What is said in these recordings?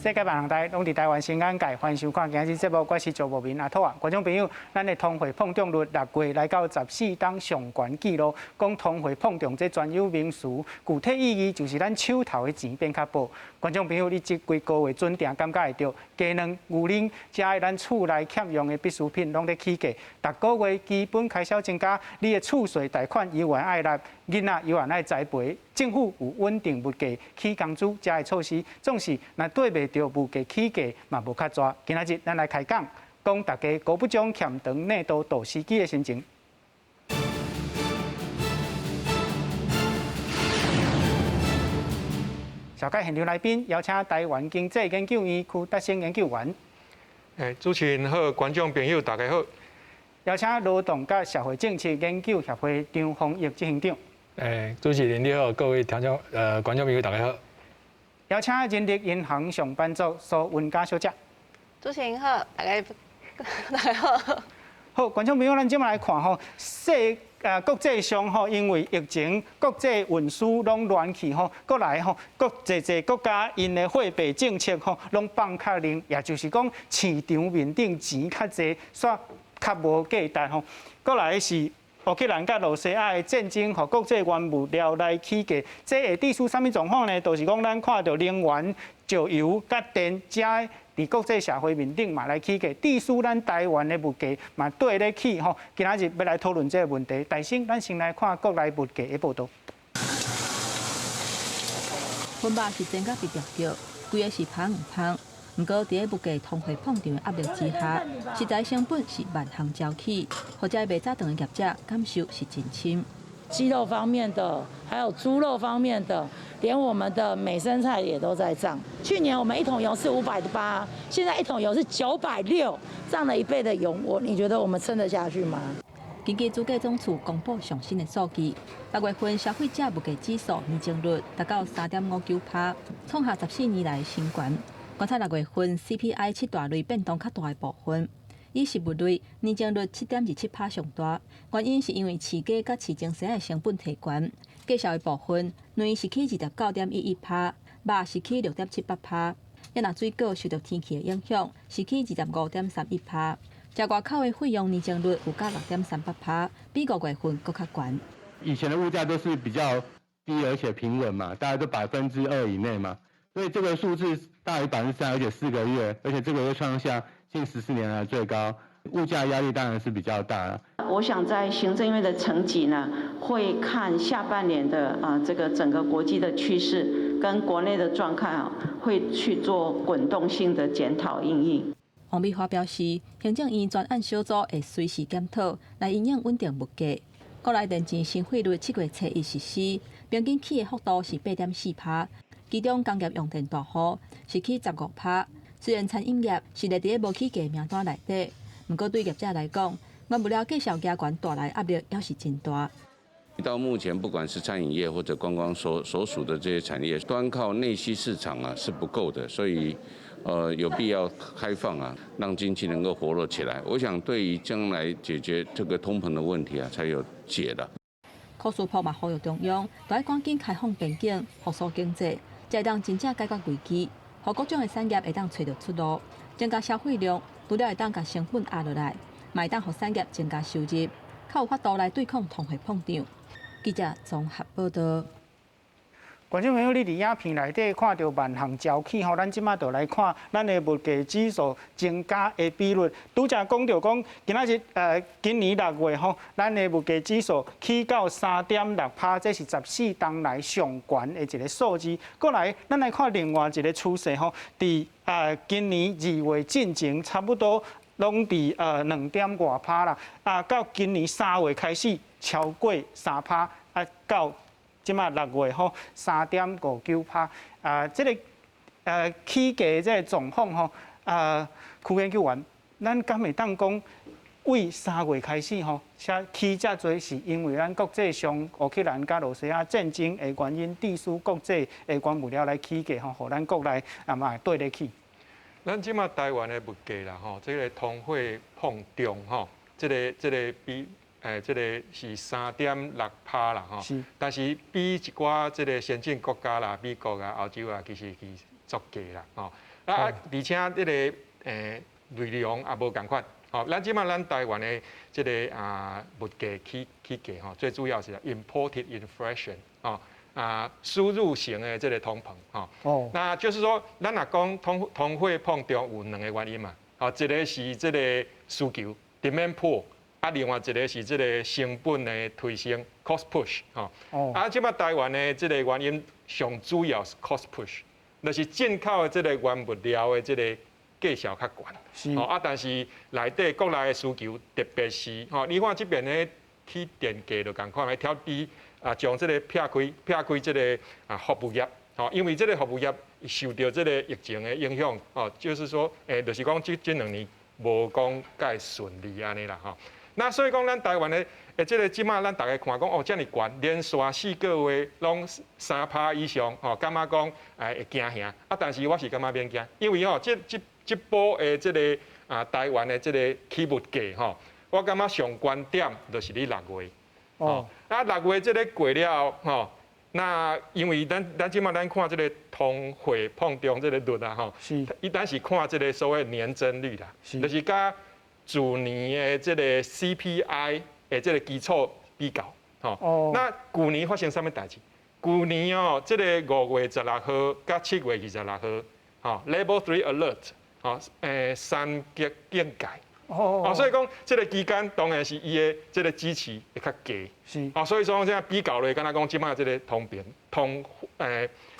世界萬行台攏佇台灣新眼界，歡迎收看今日節目，我是趙博明阿兔啊。觀眾朋友，咱的通貨膨脹率6月來到14冬上懸紀錄。講通貨膨脹這專有名詞，具體意義就是咱手頭的錢變較薄。觀眾朋友，你這幾個月準定感覺會著，雞卵、牛奶，遮咱厝內欠用的必需品攏咧起價。逐個月基本開銷增加，你的厝稅貸款猶原愛納，囡仔猶原愛栽培。政府有穩定物價、起工資遮的措施，總是若綴袂著物價起價嘛無較濟。今仔日咱來開講，講大家高不將欠長內都杜司機的心情。紹介現場來賓，邀請台灣經濟研究院區達昇研究員。主持人好，觀眾朋友大家好。邀請勞動佮社會政策研究協會張宏毅執行長。主持人你好，各位聽眾觀眾朋友大家好。邀請人力銀行上班族蘇文嘉小姐。主持人好，大家大家好。好，觀眾朋友，咱這馬來看吼，國際上吼，因為疫情，國際運輸攏亂去吼，過來吼，國濟濟國家𪜶的貨幣政策吼，攏放較靈，也就是講市場面頂錢較濟，煞較無價值吼。過來是烏克蘭佮俄羅斯亞的戰爭，予國際原物料來起價，這會致使啥物狀況呢？就是講咱看著能源、石油佮電，遮佇國際社會面頂嘛來起價，致使咱台灣的物價嘛綴咧起吼。今仔日欲來討論這個問題，大先咱先來看國內物價的報道。粉肉是煎甲直直叫，規个是芳芳。毋過，佇咧物價通貨膨脹的壓力之下，食材成本是萬項齊起，予遮賣早頓的業者感受是真深。雞肉方面的，還有豬肉方面的，連我們的美生菜也都在漲。去年我們一桶油是580，現在一桶油是960，漲了一倍的油，你覺得我們撐得下去嗎？根據主計總處公布上新的數據，6月份消費者物價指數年增率達到3.59%，創下14年來新高。觀察六月份 CPI 七大類變動較大的部分，以食物類年增率7.27%上大，原因是因為飼雞佮飼精生的成本提懸。介紹的部分，卵是起29.11%，肉是起6.78%。也若水果受著天氣的影響，是起25.31%。食外口的費用年增率有加6.38%，比5月份閣較懸。以前的物價都是比較低而且平穩嘛，大概都2%以內嘛。所以這個數字大於3%，而且4個月，而且這個又創下近14年來最高，物價壓力當然是比較大。我想在行政院的層級呢，會看下半年的啊這個整個國際的趨勢跟國內的狀況啊，會去做滾動性的檢討因應。王美花表示，行政院專案小組會隨時檢討，來因應穩定物價。國內電錢新費率7月初一實施，平均起的幅度是8.4%。其中工業用電大戶是起15%，雖然餐飲業是列佇咧無起價名單內底，毋過對業者來講，原物料價數加懸帶來壓力猶是真大。到目前，不管是餐飲業或者觀光所屬的這些產業，單靠內需市場啊是不夠的，所以，有必要開放啊，讓經濟能夠活絡起來。我想對於將來解決這個通膨的問題啊，才有解的。柯書甫嘛呼籲中央，著愛趕緊開放邊境，復甦經濟。才會當真正解決危機，予各種的產業會當揣著出路，增加消費量，除了會當共成本壓落來，嘛會當予產業增加收入，較有法度來對抗通貨膨脹。記者綜合報道。觀眾朋友，你佇影片內底看著萬項齊起吼，咱這馬就來看咱的物價指數增加的比率。拄才講著講，今仔日今年6月吼，咱的物價指數起到3.6%，這是14冬來上懸的一個數字。過來，咱來看另外一個趨勢吼，佇今年2月進前差不多攏佇2點外趴啦，啊，到今年3月開始超過3%，啊，到這馬6月吼3.59%，啊，這個起價這個狀況吼，啊，區研究員，咱敢會當講，為3月開始吼，才起遮濟，是因為咱國際上烏克蘭佮俄羅斯亞戰爭的原因，致使國際的原物料來起價吼，予咱國內啊嘛會綴咧起。咱這馬台灣的物價啦吼，這個通貨膨脹吼，這個比。這個是3.6%啦，吼，但是比一寡這個先進國家啦，美國啊、歐洲啊，其實是足低啦，吼。啊，而且這个內容也無仝款。吼，咱這馬咱台灣的這个物價起價吼，最主要是 imported inflation 吼輸入型的這个通膨吼。那就是說，咱若講通貨膨脹有兩个原因嘛，吼，一个是這个需求 demand pull，另外一個是這个成本的推升 cost push 吼。這馬台灣的這个原因上主要是 cost push，就是進口的這个原物料的這个價數較懸。吼啊，但是內底國內的需求，特別是吼，你看這邊的起電價就仝款，來調低將這个撇開這个服務業，吼，因為這个服務業受著這个疫情的影響，哦，就是說，就是講這2年無講蓋順利按呢啦，吼。那所以講，咱台灣的這个這馬咱逐家看講，哦，遮爾懸，連續4個月攏3趴以上，吼，感覺講會驚嚇。但是我是感覺免驚，因為吼，這波的這个台灣的這个起物價吼，我感覺上懸點就是佇6月。6月這个過了吼，那因為咱這馬咱看這个通貨膨脹這个率啊吼，伊咱是看這个所謂年增率啦，就是佮舊年的這个 CPI 的這个基礎比較，吼。那舊年發生啥物代誌？舊年哦，這个5月16號佮7月26號，吼，Level 3 Alert，吼，3級警戒。所以講這个期間當然是伊的這个支持會較低。所以說這比較咧，敢若講這馬這个通膨通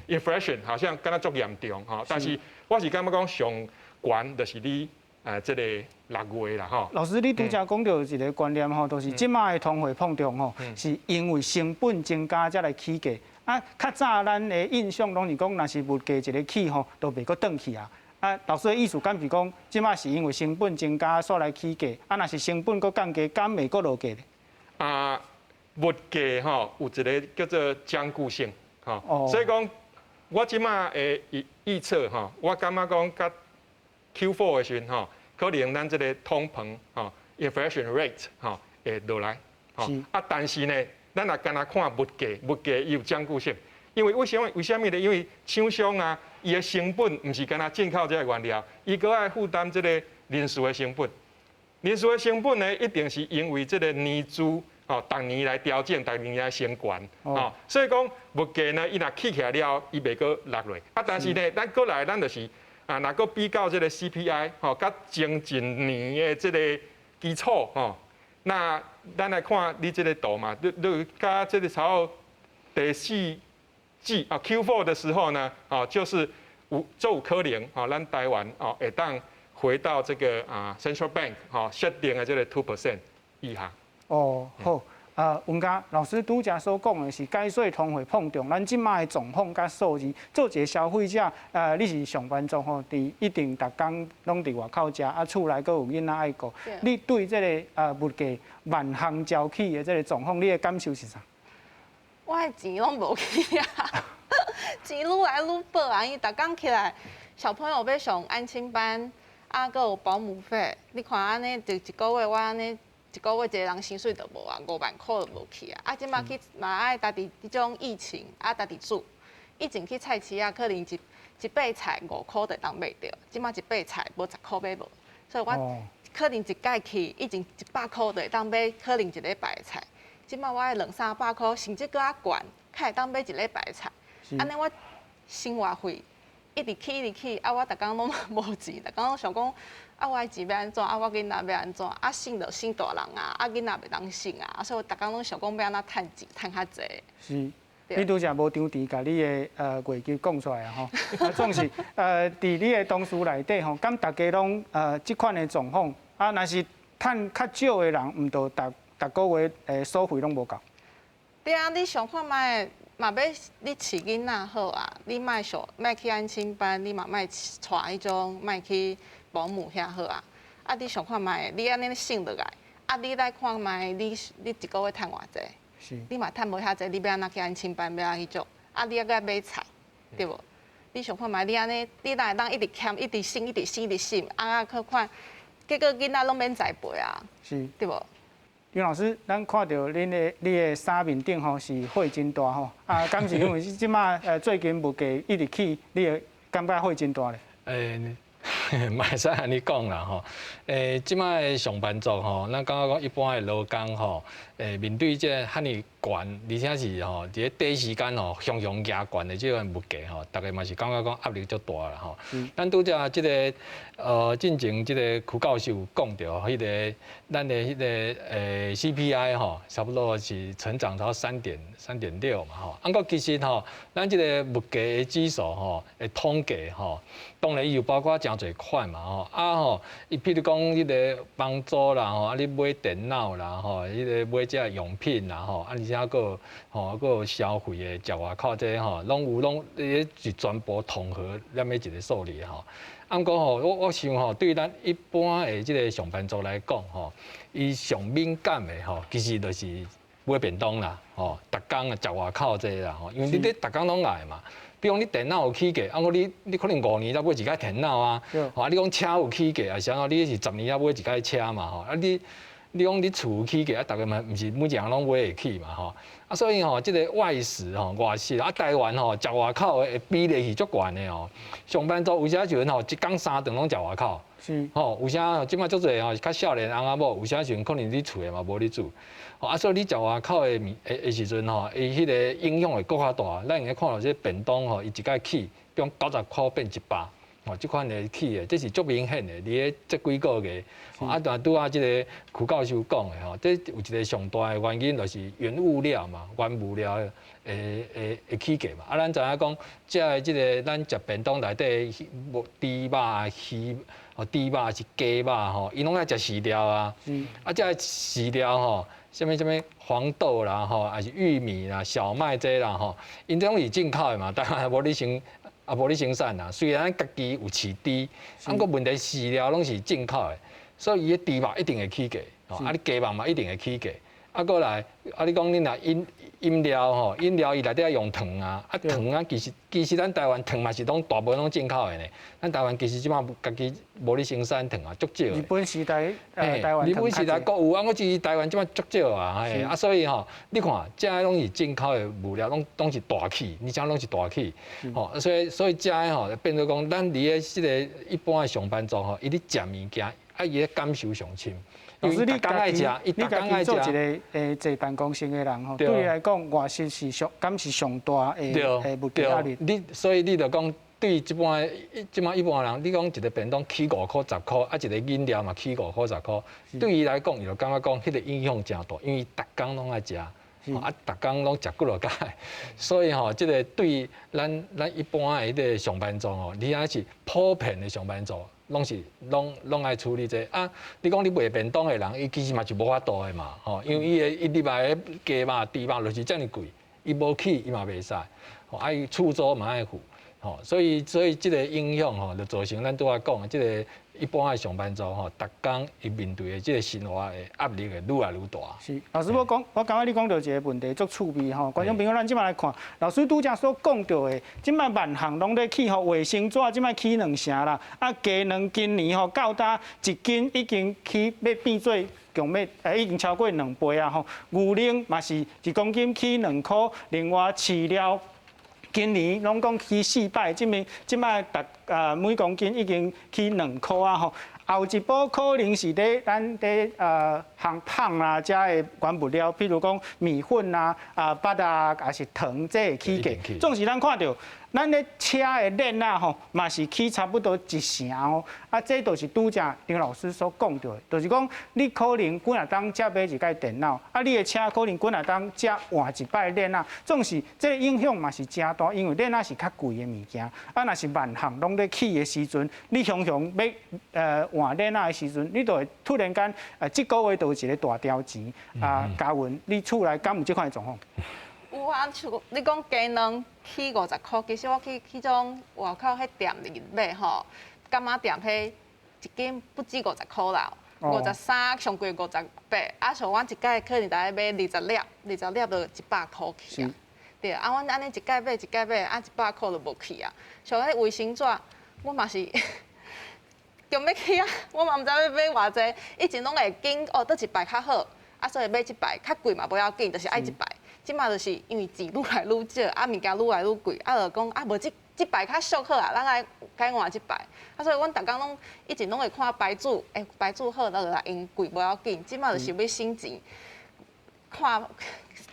inflation 好像敢若足嚴重吼，但是我是感覺講上懸就是佇這个6月啦吼。老師，你拄才講著一个觀念吼，就是這馬的通貨膨脹吼，是因為成本增加才來起價。較早咱的印象攏是講，若是物價一个起吼，就袂閣轉去啊。老師的意思敢是講，這馬是因為成本增加煞來起價？若是成本閣降低，敢會閣落價咧？物價吼有一个叫做僵固性，吼，所以講我這馬的預測吼，我感覺講佮 Q4 的時陣吼，可能咱這个通膨吼 inflation rate 吼會落來，吼但是呢，咱若干焦看物價，物價伊有僵固性，因為為啥物呢？因為廠商啊，伊的成本毋是干焦進口這个原料，伊閣愛負擔這个人事的成本。人事的成本呢，一定是因為這个年資吼，逐年來調整，逐年來升懸，吼，所以講物價呢，伊若起起來了，伊袂閣落落。但是呢，咱閣來，咱就是若閣比較這个 CPI 吼，佮前一年的這个基礎吼，那咱來看你這个圖嘛，你佮這个差不多第四季Q4 的時候呢，就是有可能，咱台灣會當回到這个Central Bank 設定的這个 2% 以下。哦，好，文嘉老師拄才所講的是解說通貨膨脹，咱這馬的狀況佮數字，做一个消費者，你是上班族吼，佇一定逐工攏佇外口食，厝內閣有囡仔愛顧，你對這个物價萬項齊起的這个狀況，你的感受是啥？我的錢攏無去啊，錢愈來愈薄啊！因為逐工起來，小朋友欲上安親班，閣有保姆費，你看按呢，就一个月我按呢，一个月一个人薪水就無啊，5萬箍就無去啊！這馬去嘛愛家己這種疫情，家己煮。以前去菜市仔，可能一把菜5箍就會當買著，這馬一把菜無10箍買無，所以我可能一擺去，以前100箍就會當買可能一禮拜的菜，這馬我愛兩三百箍，甚至閣較懸，較會當買一禮拜的菜。按呢我生活費一直起一直起，我逐工攏無錢，逐工攏想講，我的錢欲按怎？我囡仔欲按怎？省就省大人啊，囡仔袂當省啊，所以我逐工攏想講欲按怎趁錢，趁較濟。是，你拄才無張持共你的月給講出來啊吼，總是佇你的同事內底吼，敢逐家攏這款的狀況？若是趁較少的人，毋就逐逐个月所費攏無夠？對啊，你想看覓？嘛欲你飼囡仔好啊，你莫上莫去安親班，你嘛莫帶彼種，莫去保姆遐好啊。你想看覓？你按呢省落來，你來看覓？你一个月趁偌濟？你嘛趁無遐濟，你欲按怎去安親班？欲按怎彼種？你猶閣愛買菜，對無？你想看覓？你按呢？你哪會當一直儉，一直省，一直省，一直省？去看，結果囡仔攏免栽培啊，對無？楊老師，咱看著你的衫面頂吼是火真大吼，敢是因為這馬最近物價一直起，你會感覺火真大咧？嘛會使按呢講啦吼。這擺的上班族吼，咱感覺講一般的勞工吼，面對這個遐爾懸，而且是吼，佇咧短時間吼，雄雄加懸的這款物價吼，逐家嘛是感覺講壓力足大啦吼。咱拄才這个進前這个許教授有講著，彼个咱的彼个CPI 吼，差不多是成長到3.6嘛吼。啊，毋過其實吼，咱這个物價的指數吼，的統計吼，當然伊有包括誠濟款嘛吼，啊吼，伊譬如講彼个房租啦吼，啊你買電腦啦吼，彼个買這个用品啦吼，啊而且閣有吼，閣有消費的食外口這吼，攏有攏，彼是全部統合連咧一个數字吼。啊，毋過吼，我想吼，對咱一般的這个上班族來講吼，伊上敏感的吼，其實就是買便當啦，吼，逐工啊食外口這啦吼，因為你咧逐工攏愛嘛。比如講你電腦有起價，啊，毋過你可能5年才買一擺電腦啊，吼，啊，你講車有起價，抑是按怎？你是10年才買一擺車嘛，吼，啊，你講你厝有起價，啊，逐家嘛毋是每一人攏買會起嘛，吼，啊，所以吼，這个外食吼，外食啊，台灣吼，食外口的比例是足懸的哦。上班族有啥時陣吼，一工三頓攏食外口，吼，有啥這擺足濟吼，較少年翁仔某，有啥時陣可能佇厝的嘛無咧煮。啊，所以你食外口的物的的時陣吼，伊彼个影響會閣較大。咱會看到這便當吼，伊一擺起，比如講90箍變100，吼，這款的起的，這是足明顯的。佇咧這幾個月，啊，但拄仔這个許教授講的吼，這有一个上大的原因就是原物料嘛，原物料的的的起價嘛。啊，咱知影講，這个這个咱食便當內底豬肉、魚、豬肉是雞肉吼，伊攏愛食飼料啊。啊，這个飼料吼，啥物啥物黃豆啦吼，抑是玉米啦、小麥這啦吼，𪜶這攏是進口的嘛，台灣無咧生，也無咧生產啦。雖然咱家己有飼豬，啊，毋過問題飼料攏是進口的，所以伊的豬肉一定會起價，啊，你雞肉嘛一定會起價。啊，閣來，啊，你講你若飲料吼，飲料伊內底愛用糖啊，啊糖啊，其實咱台灣糖嘛是攏大部分攏進口的呢。咱台灣其實這擺家己無咧生產糖啊，足少。日本時代，台灣日本時代閣有啊，我只台灣這擺足少啊，嘿，啊，所以吼，你看，這攏是進口的物料，攏是大起，而且攏是大起，吼，所以這个吼變做講，咱佇咧這个一般的上班族吼，伊咧食物件，啊，伊咧感受上深。老師，你家己你家己做一个坐辦公室的人吼，對你來講，外食是上敢是上大的物價壓力。你所以你就講，對這般這擺一般人，你講一个便當起5箍10箍，啊一个飲料嘛起5箍10箍，對伊來講，伊就感覺講彼个影響誠大，因為逐工攏愛食，啊逐工攏食幾落擺，所以吼，這个對咱一般的彼个上班族吼，你抑是普遍的上班族。攏是攏愛處理這個啊！你講你賣便當的人，伊其實嘛是無法度的嘛，吼，因為伊的伊入來的雞肉、豬肉就是遮爾貴，伊無起伊嘛袂使，吼，啊伊厝租嘛愛付，吼，所以這个影響吼，就造成咱拄仔講的這个一般的上班族吼，逐工伊面對的這个生活的壓力會愈來愈大。是，老師，我講，我感覺你講著一个問題足趣味吼。觀眾朋友，咱這擺來看，老師拄才所講著的，這擺萬項攏咧起吼，衛生紙這擺起2成啦，啊雞卵今年吼到今一斤已經起欲變做強欲，已經超過2倍啊吼。牛奶嘛是1公斤起2箍，另外飼料。今年攏講起4擺，這面這擺逐每公斤已經起2箍啊吼。後一波可能是咧咱咧烘麭啦，遮的原物料，譬如講麵粉啊、啊肉啊，抑是糖，這會起價。總是咱看著，咱咧車的鏈仔吼，嘛是起差不多1成哦。啊，這就是拄才張老師所講著的，就是講你可能幾若冬才買一台電腦，啊，你的車可能幾若冬才換一擺鏈仔，總是這個影響嘛是誠大，因為鏈仔是較貴的物件。啊，若是萬項攏咧起的時陣，你雄雄欲換鏈仔的時陣，你就會突然間，這個月就有一個大條錢。啊，嘉雲，你厝內敢有這款的狀況？有啊，像你講雞卵起50箍，其實我去彼種外口彼店裡買吼，柑仔店彼一斤不止50箍啦，53，上貴58。啊，像阮一擺可能大概買20粒，20粒就100箍去啊。對，啊，阮按呢一擺買一擺買，啊，100箍就無去啊。像彼衛生紙，我嘛是強欲起啊，我嘛毋知欲買偌濟，以前攏會揀哦，佗一擺較好，啊，所以買這擺較貴嘛無要緊，就是愛這擺。這擺就是因為錢愈來愈少，啊，物件愈來愈貴，啊，就講啊，無這這擺較俗好啊，咱愛改換這擺。啊，所以阮逐工攏以前攏會看牌子，欸，牌子好，咱就來用貴無要緊。這擺就是欲省錢，看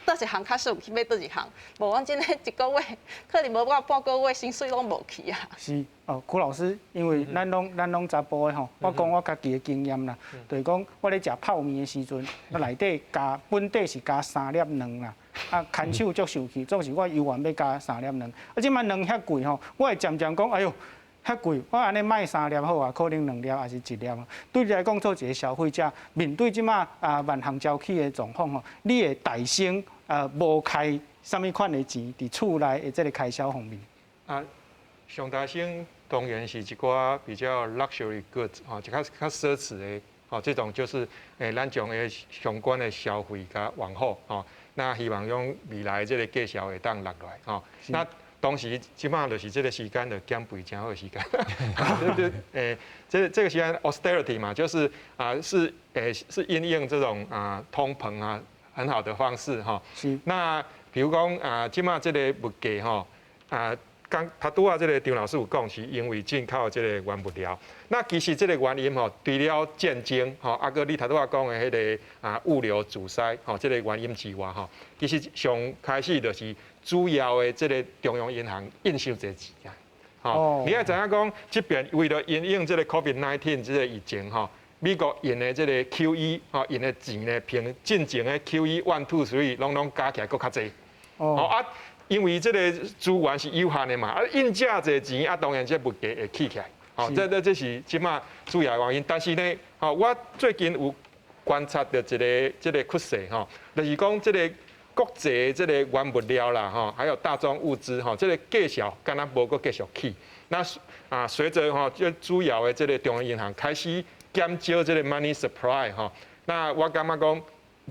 佗一項較俗去買佗一項。無，阮真的一個月可能無到半個月薪水攏無去啊。是哦，許老師，因為咱攏查埔的吼，我講我家己的經驗啦，就是講我咧食泡麵的時陣，我內底加本底是加三粒卵啦。啊，牽手足受氣，總是我猶原欲加三粒卵。啊，這擺卵遐貴吼，我會漸漸講，哎喲，遐貴，我按呢莫三粒好啊，可能兩粒抑是一粒。對你來講，做一個消費者，面對這擺啊萬項齊起的狀況吼，你會代先無開啥物款的錢佇厝內的這個開銷方面？啊，上大先當然是一寡比較 luxury goods 吼，就較較奢侈的，吼，這種就是咱將的相關的消費較往後吼。那希望講未來這個價數會當落來吼。那當時這擺就是這個時間就減肥誠好時間。這這個時間 austerity 嘛，就是啊是是因應這種啊通膨啊很好的方式吼。那比如講啊，這擺這個物價吼啊，剛頭拄仔這個張老師有講，是因為進口這個原物料。那其實這個原因吼，除了戰爭吼，啊閣你頭拄仔講的彼個啊物流阻塞吼，這個原因之外吼，其實上開始就是主要的這個中央銀行印傷濟錢啊。吼，你愛知影講，這邊為了因應這個 COVID-19 這個疫情吼，美國印的這個 QE 吼，印的錢呢，憑進前的 QE one two three 攏攏加起來閣較濟。哦啊，因為這個資源是有限的嘛，啊印遮濟錢啊，當然這物價會起起來。吼，這是這擺主要原因。但是呢，吼，我最近有觀察著一個這個趨勢吼，就是講這個國際這個原物料啦，吼，還有大宗物資吼，這個價數敢若無閣繼續起。那啊，隨著吼，這主要的這個中央銀行開始減少這個 money supply 吼，那我感覺講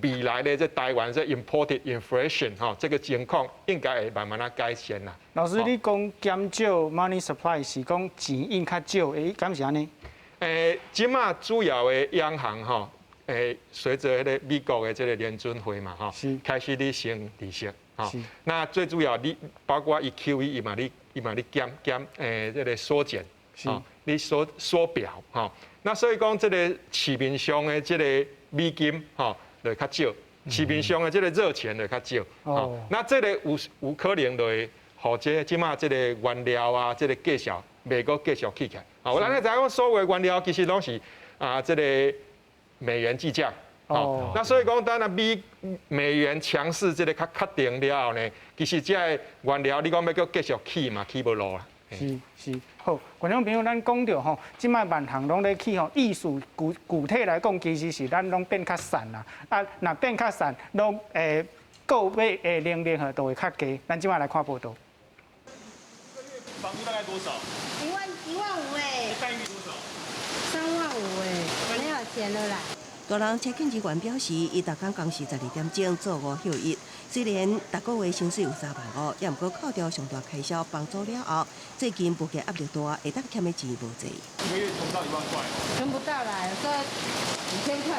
未來的這台灣這 imported inflation 吼，這個情況應該會慢慢仔改善啦。老師，你講減少 money supply 是講錢印較少，敢是按呢？這擺主要的央行吼，隨著彼個美國的這個聯準會嘛吼，開始咧升利息，吼。那最主要你包括伊 QE 伊嘛咧減減這個縮減，吼，咧縮縮表，吼。那所以講這個市面上的這個美金，吼，就較少，市面上的這個熱錢就較少，吼。那這個有可能就會予這這擺這個原料啊，這個價數袂閣繼續起起來。好，咱知影講所有原料其實攏是啊，這個美元計價。哦，那所以講，當若美元強勢這個較確定了後呢，其實這個原料你講欲閣繼續起嘛，起無路啦。是是，好，觀眾朋友，咱講著吼，這擺萬項攏咧起吼，意思具體來講，其實是咱攏變較散啦。啊，若變較散，攏購買的能力吼都會較低。咱這擺來看報道。房租大概多少？1萬1萬5哎。貸率多少？3萬5哎，沒有錢了啦。大人車警人員表示，伊逐工工時12點鐘做五休一。雖然逐個月薪水有3萬5，也毋過扣掉上大開銷房租了後，最近物價壓力大，會當儉的錢無濟。一個月存不到1萬塊？存不到啦，有時候幾千塊，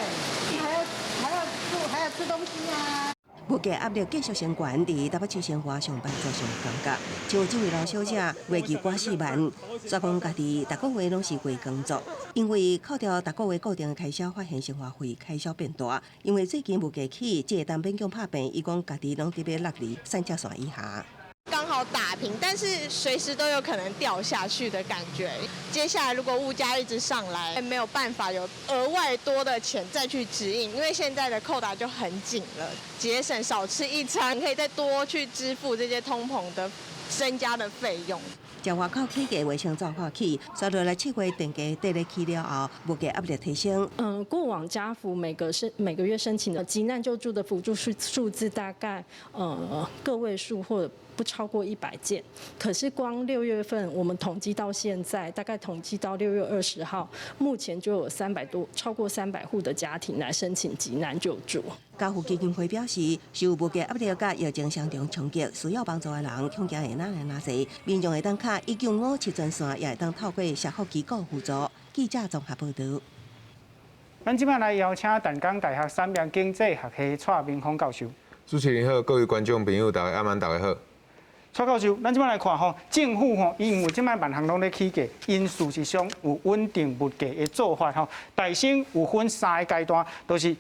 還要住，還要吃東西啊。物價壓力繼續升懸，佇台北市生活上班族上感覺。像這位老小姐，月入掛4萬，煞講家己逐個月攏是月光族，因為扣掉逐個月固定的開銷，發現生活費開銷變大。因為最近物價起，這會當勉強拍平，伊講家己攏佇欲落佇三隻線以下。剛好打平，但是隨時都有可能掉下去的感覺。接下來如果物價一直上來，沒有辦法有額外多的錢再去支應，因為現在的扣打就很緊了，節省少吃一餐，可以再多去支付這些通膨的增加的費用。食外口起價衛生走法起，煞落來7月電價綴咧起了後，物價壓力提升。過往家扶每個月申請的急難救助的輔助數字大概個位數或者不超過100件，可是光6月份我們統計到現在，大概統計到6月20號，目前就有300多，超過300戶的家庭來申請急難救助。家扶基金會表示，受物價壓力佮疫情雙重衝擊，需要幫助的人恐驚會愈來愈濟，民眾會當敲1957專線，也會當透過社福機構輔助。記者綜合報導。咱這擺來邀請淡江大學產業經濟學系蔡明芳教授。主持人好，各位觀眾朋友，大家暗晚大家好。蔡教授，咱這擺來看吼，政府吼，因為這擺萬項攏咧起價，𪜶事實上有穩定物價的做法吼。大省有分三个階段，就是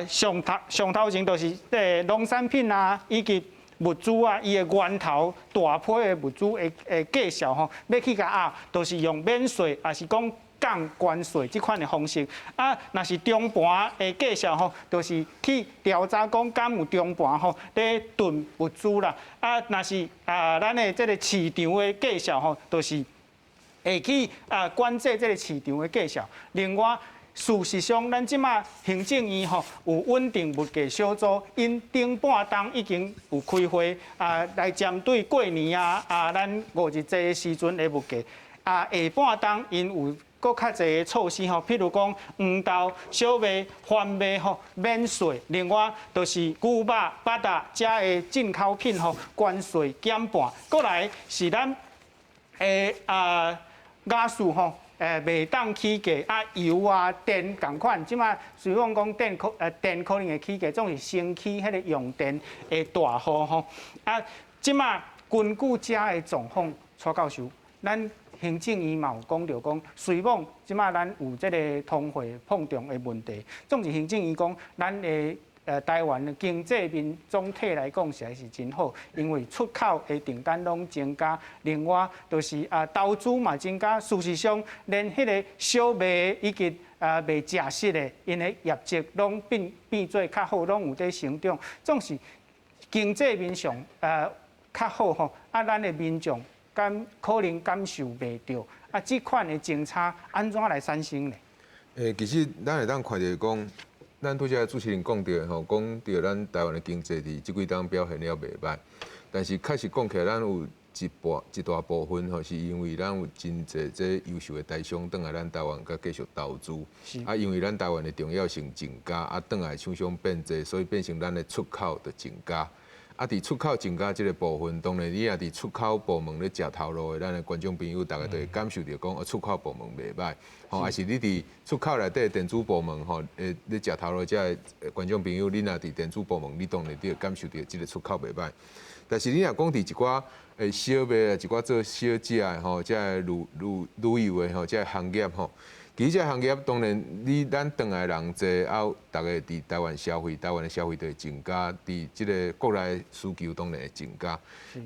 上頭上頭前就是農產品啊，以及物資啊，伊的源頭大批的物資的價數吼，欲去共壓，就是用免稅，抑是講降關稅這款的方式。啊，若是中盤的價數吼，就是去調查講敢有中盤吼咧囤物資啦。啊，若是啊，咱的這个市場的價數吼，就是會去啊管制這个市場的價數。另外，事實上，咱這馬行政院吼有穩定物價小組，𪜶頂半冬已經有開會啊，來針對過年啊啊，咱五日節的時陣的物價啊，下半冬𪜶有閣較濟的措施吼，譬如講黃豆小麥番麥吼免稅，另外就是牛肉、腹仔遮的進口品吼關稅減半，閣來是咱的啊瓦斯吼。袂當起價啊，油啊、電仝款，這馬雖然講電可能會起價，總是先起彼個用電的大戶吼。啊，這馬根據遮的狀況，蔡教授，咱行政院嘛有講著講，雖罔這馬咱有這个通貨膨脹的問題，總是行政院講，咱的台灣的經濟面總體來講實在是真好，因為出口的訂單攏增加，另外就是啊投資嘛增加，事實上連彼个小賣以及啊賣食食的，𪜶的業績攏變變做較好，攏有佇成長，總是經濟面上較好吼，啊咱的民眾敢可能感受袂著，啊這款的政策按怎來產生呢？其實咱會當看著講。咱拄才主持人講著吼，講著咱台灣的經濟佇這幾冬表現了袂䆀，但是確實講起來，咱有一半一大部分吼，是因為咱有真濟這優秀的台商轉來咱台灣，閣繼續投資。啊，因為咱台灣的重要性增加，啊，轉來廠商變濟，所以變成咱的出口就增加。啊，佇出口增加這个部分，當然你若佇出口部門咧食頭路的，咱的觀眾朋友逐家就會感受著講，出口部門袂䆀，吼，抑是你佇出口內底電子部門吼，咧食頭路遮的觀眾朋友，你若佇電子部門，你當然你會感受著這个出口袂䆀。但是你若講佇一寡小賣啊，一寡做小食的吼，遮个旅旅旅遊的吼，遮个行業吼。其實這個行業當然，你咱轉來人濟，啊，逐家佇台灣消費，台灣的消費就會增加，佇這个國內需求當然會增加。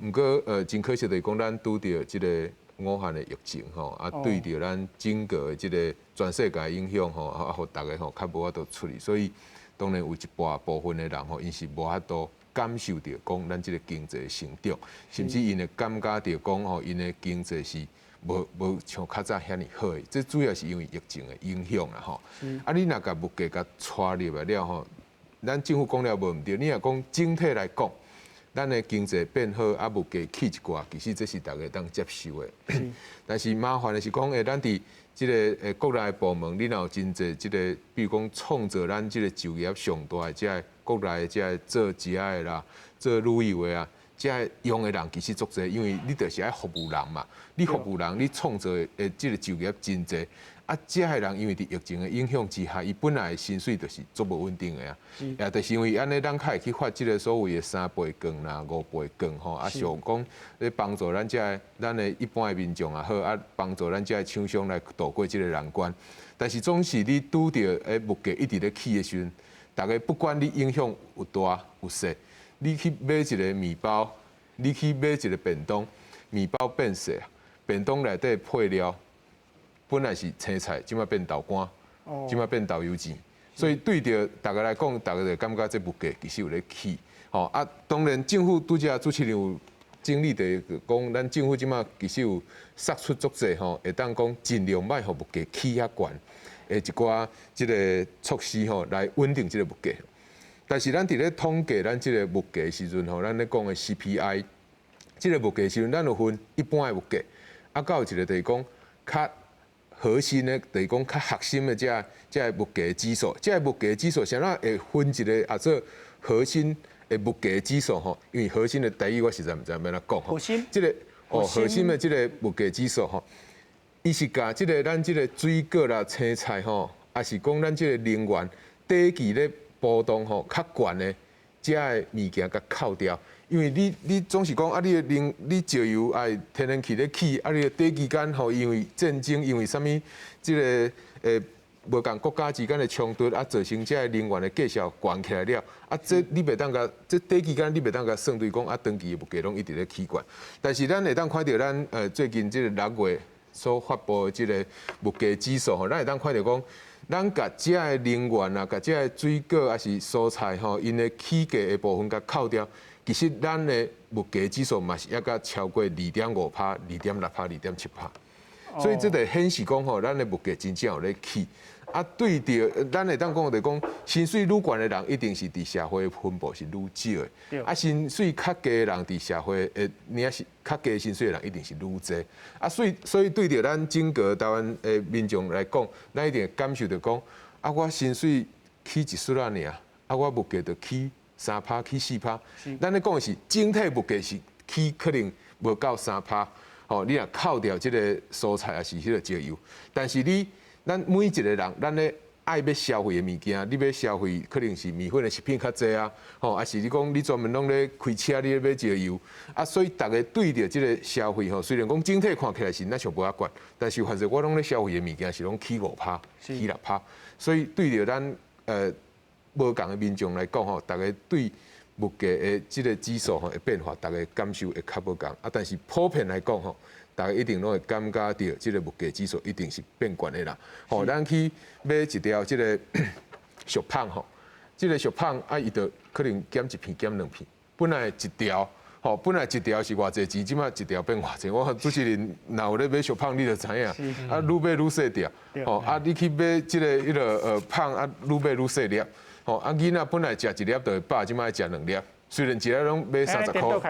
毋過，真可惜就是講，咱拄著這个武漢的疫情吼，啊，對著咱整個的這个全世界影響吼，啊，予逐家吼較無法度出去，所以當然有一半部分的人吼，𪜶是無法度感受著講咱這个經濟成長，甚至𪜶會感覺著講吼，𪜶的經濟是無無像較早遐爾好的，這主要是因為疫情的影響啦吼。啊，你若共物價共帶入來了吼，咱政府講了無毋對，你若講整體來講，咱的經濟變好，啊，物價起一寡，其實這是逐家當接受的。但是麻煩的是講，咱佇這个國內部門，你若有真濟這个，比如講創造咱這个就業上大的這个國內的這个做食的啦，做旅遊的啊。遮用的人其實足濟，因為你就是愛服務人嘛。你服務人，你創造的這个就業真濟。啊，遮个人因為佇疫情的影響之下，伊本來薪水就是足無穩定的啊。也就是因為按呢，咱較會去發這个所謂的三倍券啦、五倍券吼，啊，想講咧幫助咱遮个咱的一般的民眾也好，啊，幫助咱遮个廠商來渡過這个難關。但是總是你拄著物價一直咧起的時陣，逐家不管你影響有大有細。你去買一个麵包，你去買一个便當，麵包變細啊，便當內底配料本來是青菜，這馬變豆乾，這馬變豆油錢，所以對著逐家來講，逐家就感覺這物價其實有咧起，吼啊，當然政府拄才主持人有整理著講，咱政府這馬其實有釋出足濟吼，會當講盡量莫予物價起遐懸的一寡這个措施吼，來穩定這个物價。但是咱佇咧統計咱這个物價的時陣吼，咱咧講的 CPI，這个物價時陣，咱有分一般的物價，啊，閣有一个就是講較核心的，就是講較核心的這這个物價指數，這个物價指數，啥物會分一个啊做核心的物價指數吼？因為核心的台語我實在毋知欲按怎講吼。核心，這个哦，核心的這个物價指數吼，伊是共這个咱這个水果啦、青菜吼，抑是講咱這个能源短期咧波動吼較懸的，遮的物件共扣掉，因為你總是講啊，你的能你石油愛天然氣咧起，啊，你的短期間吼，因為戰爭，因為啥物，這个無仝國家之間的衝突啊，造成這个能源的價數懸起來了，啊，這你袂當共，這短期間你袂當共算對講啊，長期的物價攏一直咧起懸。但是咱會當看著咱最近這个6月所發布的這个物價指數吼，咱會當看著講，咱共這个能源啊，共這个水果抑是蔬菜吼，𪜶的起價的部分共扣掉，其實咱的物價指數嘛是猶閣超過2.5%、2.6%、2.7%。所以這就顯示講吼，咱的物價真正有咧起。啊，對著咱會當講就講，薪水愈懸的人，一定是佇社會分布是愈少的。啊，薪水較低的人佇社會的領是較低薪水的人，一定是愈濟。啊，所以對著咱整個台灣的民眾來講，咱一定會感受著講，啊，我薪水起一絲仔爾，啊，我物價就起3%，起4%。咱咧講的是整體物價是起可能無到3%。吼，你若扣掉這個蔬菜抑是彼个石油，但是你咱每一個人，咱咧愛欲消費的物件，你欲消費可能是麵粉的食品較濟啊，吼，抑是你講你專門攏咧開車，你咧買石油，啊，所以逐家對著這个消費吼，雖然講整體看起來是若像無遐懸，但是反正我攏咧消費的物件是攏起5%、起6%，所以對著咱無仝的民眾來講吼，逐家對物價的這个指數吼會變化，逐家感受會較無仝啊。但是普遍來講吼，逐家一定攏會感覺著這个物價指數一定是變懸的啦。吼，咱去買一條這个俗麭吼，這个俗麭啊，伊就可能減一片減兩片。本來一條吼，本來一條是偌濟錢，這擺一條變偌濟。我主持人若有咧買俗麭，你就知影。啊，愈買愈細條。吼，啊，你去買這个彼个麭啊，愈買愈細粒。吼，啊，囡仔本來食一粒就會飽，這擺愛食兩粒。雖然一粒攏買30箍。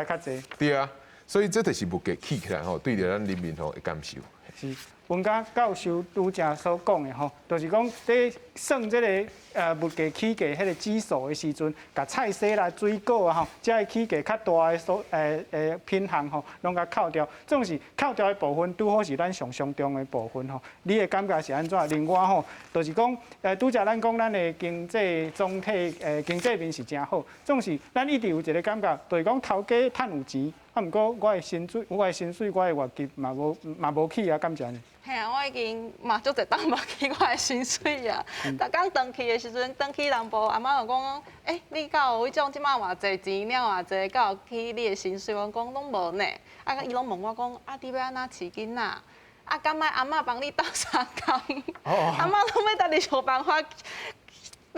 對啊，所以這就是物價起起來吼，對著咱人民吼會感受。是，文嘉教授拄才所講的吼，就是講佇算這个物價起價彼个指數的時陣，共菜蔬啦、水果啊吼，這个起價較大的所品項吼，攏共扣掉。總是扣掉的部分，拄好是咱上上重的部分吼。你的感覺是按怎？另外吼，就是講拄才咱講咱的經濟總體經濟面是誠好，總是咱一直有一个感覺，就是講頭家趁有錢。啊，毋過我的薪水、我的薪水、我的月給嘛無嘛無起啊，敢是按呢？嘿啊，我已經嘛足濟冬無起我的薪水啊。逐工轉去的時陣，轉去南部，阿媽就講，欸，你敢有彼種這擺偌濟錢，領偌濟，敢有起你的薪水？我講攏無呢。啊，伊攏問我講，啊，你欲按怎飼囡仔？啊，敢愛阿嬤幫你鬥相共？阿嬤攏欲家己想辦法。欲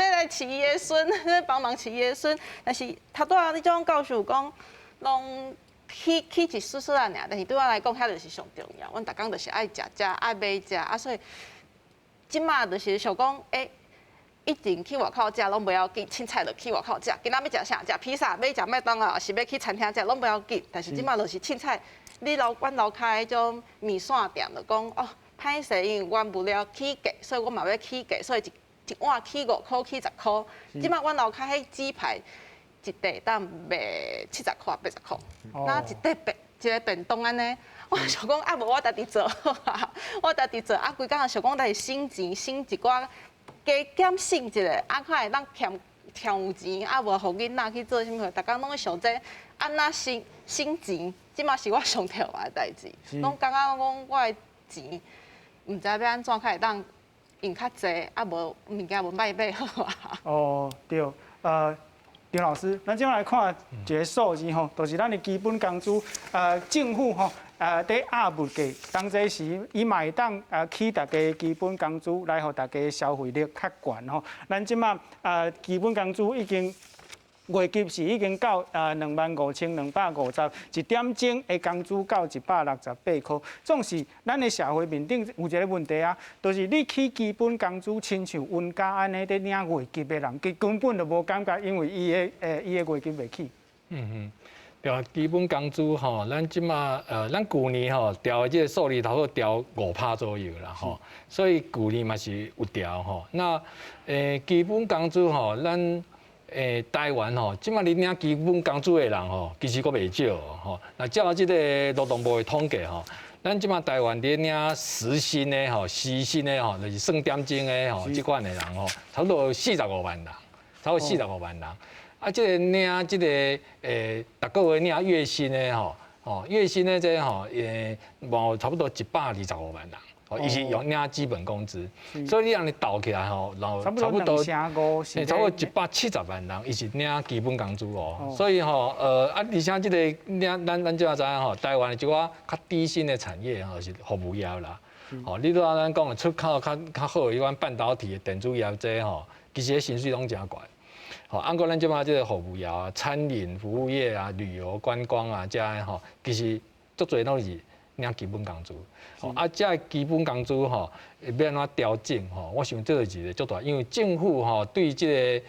來飼伊的孫，幫忙飼伊的孫。但是頭拄仔你種教授講，攏起起一絲絲仔爾，但是對我來講，遐就是上重要。阮逐工就是愛食食，愛買食，啊，所以這馬就是想講，欸，以前去外口食攏無要緊，凊彩就去外口食。今仔欲食啥？食披薩，欲食麥當勞，抑是欲去餐廳食，攏無要緊。但是這馬就是凊彩，你樓阮樓跤彼種麵線店就講，哦，歹勢，因為原物料起價，所以我嘛欲起價，所以一一碗起5箍，起10箍。這馬阮樓跤彼雞排。一塊當賣70箍、80箍，那一塊便一个便當按呢，我想講啊，無我家己做好啊，我家己做啊，規工想講家己省錢，省一寡加減省一下，啊，看會當儉俭有錢，啊，無予囡仔去做啥物，逐工攏想這按怎省省錢，這馬是我上重要的代誌，攏感覺講我的錢，毋知欲按怎較會當用較濟，啊，無物件無歹買好啊。哦，對，張老師，咱這馬來看一个數字吼，就是咱的基本工資，政府吼，佇壓物價，當這時伊嘛會當起逐家基本工資，來予逐家消費力較懸吼。咱這馬基本工資已經月給是已經到25,250，一點鐘的工資到168箍。總是咱的社會面頂有一个問題啊，就是你起基本工資，親像溫家按呢佇領月給的人，伊根本就無感覺，因為伊的月給袂起。嗯嗯，對啊，基本工資吼，咱這馬咱舊年吼調的這个數字差不多調5%左右啦吼，所以舊年嘛是有調吼。那基本工資吼，咱台灣吼，這馬咧領基本工資的人吼，其實閣袂少吼。若照這个勞動部的統計吼，咱這馬台灣咧領時薪的吼，時薪的吼，就是算點鐘的吼，這款的人吼，差不多45萬人，差不多45萬人。啊，這个領這个逐个月領月薪的吼，吼月薪的這吼，無差不多125萬人。哦，伊是用領基本工資，所以你按呢鬥起來吼，然後差不多差不多170萬人，伊是領基本工資哦。所以吼，啊，而且這个領咱這知影吼，台灣的一寡較低薪的產業吼是服務業啦。吼，你拄仔咱講的出口較好的彼款半導體的電子業這吼，其實薪水攏誠懸。吼，按過咱這馬這个服務業啊、餐飲服務業啊、旅遊觀光啊，這吼，其實足濟攏是領基本工資。啊，這个基本工資吼，欲按怎調整吼？我想這個是一個足大，因為政府吼對這个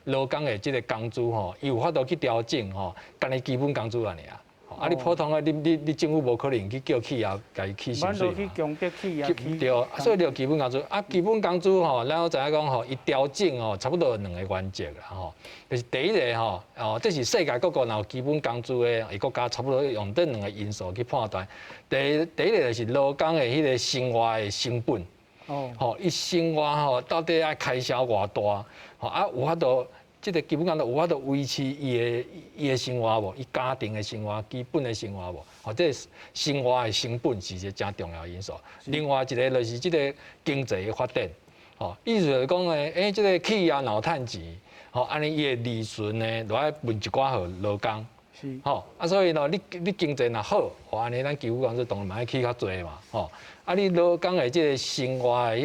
勞工的這个工資吼，伊有法度去調整吼，干焦基本工資按呢爾。啊，你普通的你政府無可能去叫企業共伊起薪水嘛。去強迫企業。對，所以就基本工資啊，基本工資吼，咱都知影講吼，伊調整吼，差不多有兩个原則啦吼。就是第一个吼，哦，這是世界各國若有基本工資的國家，差不多用這兩个因素去判斷。第一个就是勞工的彼个生活的成本。哦。吼，伊生活吼到底愛開銷偌大？吼啊，有法度。這个基本工資有法度維持伊的生活無？伊家庭的生活、基本的生活無？吼，這个生活的成本是一个誠重要的因素。另外一个就是這个經濟的發展，吼，意思就是講呢，這个企業若有趁錢，吼，按呢伊的利潤呢，就愛分一寡予勞工，吼，啊，所以呢，你經濟若好，吼，按呢咱基本工資當然嘛愛起較濟嘛，吼，啊，你勞工的這个生活的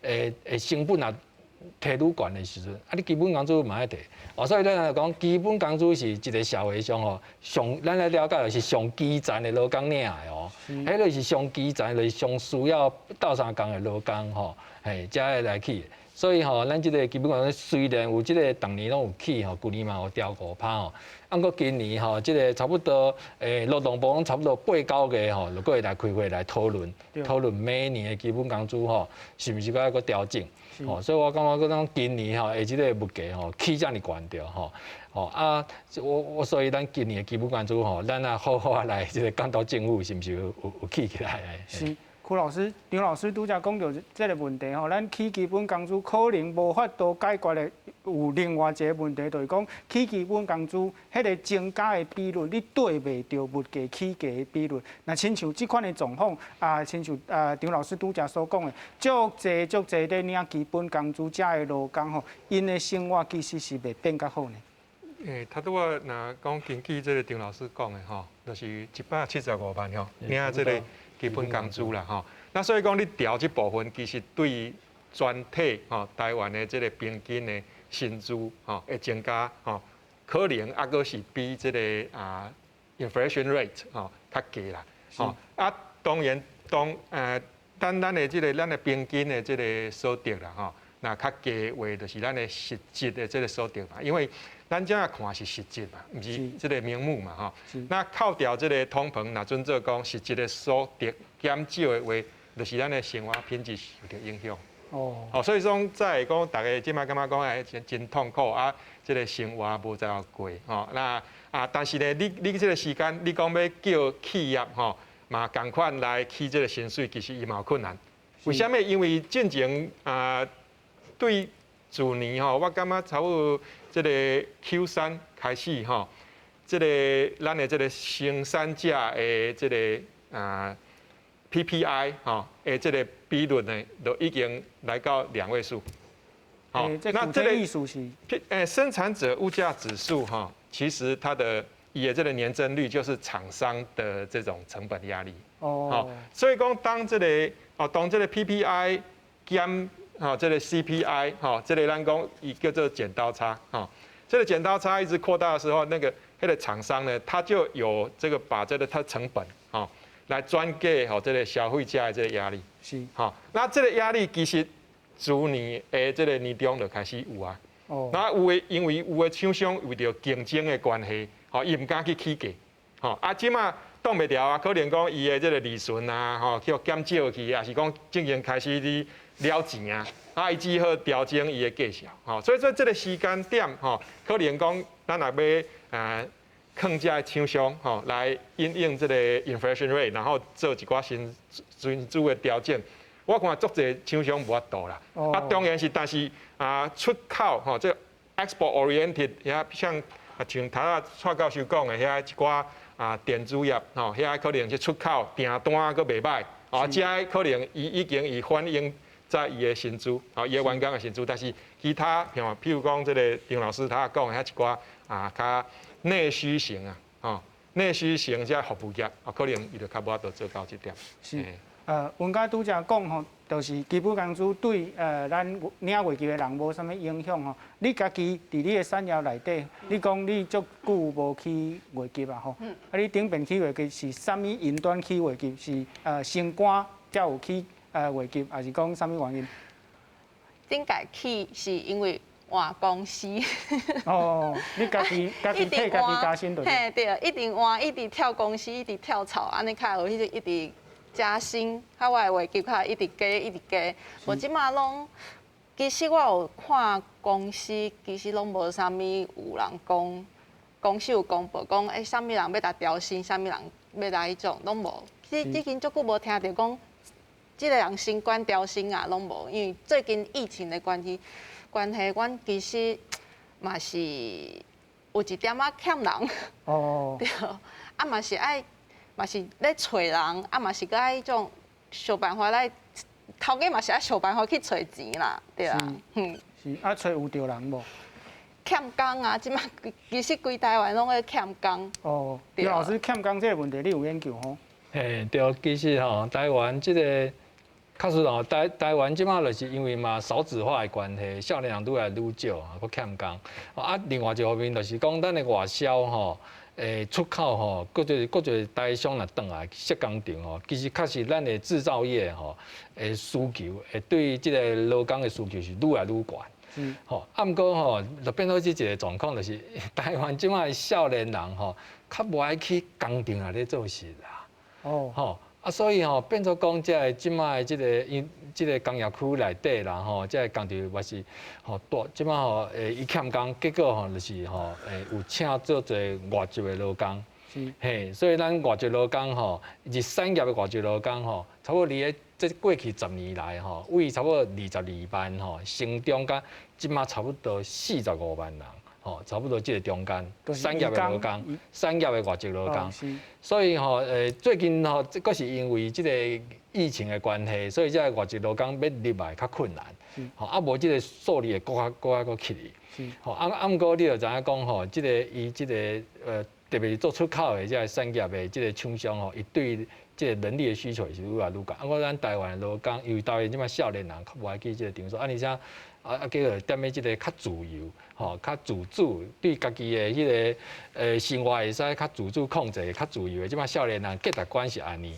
彼个成本若提愈懸的時陣，啊，你基本工資嘛愛提，哦，所以咱來講，基本工資是一个社會上吼上，咱來了解就是上基層的勞工領的哦，彼个是上基層，就是上需要鬥相共的勞工吼，嘿，才會來起。所以吼，咱這个基本工資雖然有這个逐年攏有起吼，舊年嘛有調5%吼，啊，毋過今年吼，這个差不多勞動部攏差不多八九月吼，就閣會來開會來討論，討論每年的基本工資吼，是毋是閣愛閣調整？吼，所以我感覺講今年吼，的這个物價吼起遮爾懸著吼，吼啊，我所以咱今年的基本工資吼，咱啊好好來這个監督政府是毋是有起起來？是，柯老師、張老師拄才講著這个問題吼，咱起基本工資可能無法度解決的，有另外一个問題，就是講起基本工資彼个增加的比率，你對袂著物價起價的比率。若親像這款的狀況啊，親像啊張老師拄才所講的，足濟足濟咧領基本工資遮的勞工吼，𪜶的生活其實是袂變較好呢。頭拄仔若講根據這个張老師講的吼，就是175萬吼，領這个基本工資啦吼。那所以講你調這部分，其實對全體吼台灣的這个平均的薪資吼會增加吼，可能猶閣是比這个inflation rate 吼較低啦。吼啊，當然當咱的這个咱的平均的這个所得啦吼，若較低話，就是咱的實質的這个所得嘛，因為咱這看是實質嘛，毋是這个名目嘛吼。那扣掉這个通膨，若準做講實質的所得減少的話，就是咱的生活品質受著影響。哦，所以講才會講，逐家這擺感覺講哎，真痛苦啊，這个生活無怎樣過吼。那啊，但是呢，你這个時間，你講欲叫企業吼嘛仝款來起這个薪水，其實伊嘛有困難。為啥物？因為進前啊，對自年吼，我感覺差不多這个 Q3開始吼，這个咱的這个生產者的這个PPI 吼的這个比率呢，就已經來到兩位數。好，那這个意思是？生產者物價指數哈，其實它的伊的這个年增率就是廠商的這種成本壓力。哦。所以講當這个哦，當這个 PPI 減吼，這个 CPI 吼，這个咱講伊叫做剪刀差吼，這个剪刀差一直擴大的時候，那個廠商呢，他就有這個把這個它成本吼來轉嫁予這个消費者的這个壓力。是。吼，那這个壓力其實自年的這个年中就開始有啊。哦。那有的因為有的廠商為著競爭的關係，吼，伊毋敢去起價，吼，啊，這擺擋袂牢啊，可能講伊的這个利潤啊，吼，去減少去，抑是講進前開始佇了錢啊，啊，伊只好調整伊的價錢，吼，所以說這个時間點，吼，可能講咱若欲勸這廠商，吼，來因應這个 inflation rate，然後做一寡薪薪資的調整，我看足濟廠商無法度啦。啊，當然是，但是啊，出口吼，這 export oriented 遐像啊像頭仔蔡教授講的遐一寡啊電子業吼，遐可能是出口訂單閣袂䆀，哦，這可能伊已經伊反映在伊的薪資，吼，伊的員工的薪資，但是其他像譬如講這个張老師頭講的遐一寡啊較內需型啊，吼，內需型這服務業，啊，可能伊就較無法度做到這點。是，阮家拄才講吼，就是基本工資對咱領月給的人無啥物影響吼。你家己佇你的產業內底，你講你足久無起月給啊吼？啊，你頂遍起月給是啥物因端起月給？是升官才有起月給，還是講啥物原因？頂屆起是因為換公司。哦，你家己家己替家己加薪對？嘿對，一直換，一直跳公司，一直跳槽，按呢較有彼個一直加薪，較我的月給較一直加，一直加。無這馬攏，其實我有看公司，其實攏無啥物有人講，公司有公布講，欸，啥物人欲來調薪，啥物人欲來彼種，攏無。最近足久無聽著講，這个人升官調薪啊，攏無，因為最近疫情的關係，阮其實嘛是有一點仔欠人。對，啊嘛是愛。嘛是咧揣人，啊嘛是閣愛彼種想辦法來，頭家嘛是愛想辦法去揣錢啦，對啊，嗯。是啊，揣有著人無？欠工啊，這馬其實規台灣攏咧欠工。哦，劉老師欠工這个問題，你有研究吼？嘿，對，其實吼，台灣這個確實吼，台灣這馬就是因為嘛少子化的關係，少年人愈來愈少啊，閣欠工。啊，另外一方面就是講，咱的外銷吼。出口吼，閣濟閣濟台商若轉來設工廠吼，其實確實咱的製造業吼，需求會對這个勞工的需求是愈來愈懸。吼，啊，毋過吼，就變做這一个狀況，就是台灣這馬少年人吼，較無愛去工廠內底做事啦。哦。吼，啊，所以吼，變做講這个這馬的這个因這个工業區內底啦吼，這个工廠嘛是吼大，這馬吼伊欠工，結果吼就是吼有請做濟外籍的勞工。嘿，所以咱外籍勞工吼，日產業的外籍勞工吼，差不多佇咧這過去10年來吼，為差不多22萬吼，成長到這馬差不多45萬人。吼，差不多這个中間，產業的勞工，產業的外籍勞工，所以吼，最近吼，這閣是因為這个疫情的關係，所以這个外籍勞工欲入來較困難，吼，啊無這个數字會閣較閣較閣起去，吼，啊啊毋過你就知影講吼，這个伊這个特別是做出口的這个產業的這个廠商吼，伊對這个人力的需求是愈來愈懸。啊，我咱台灣的勞工，因為台灣這馬少年人較無愛去這个場所，啊，而且啊，結果踮咧這个較自由，吼，較自主，對家己的彼个生活會使較自主控制，較自由的。這馬少年人價值觀是按呢，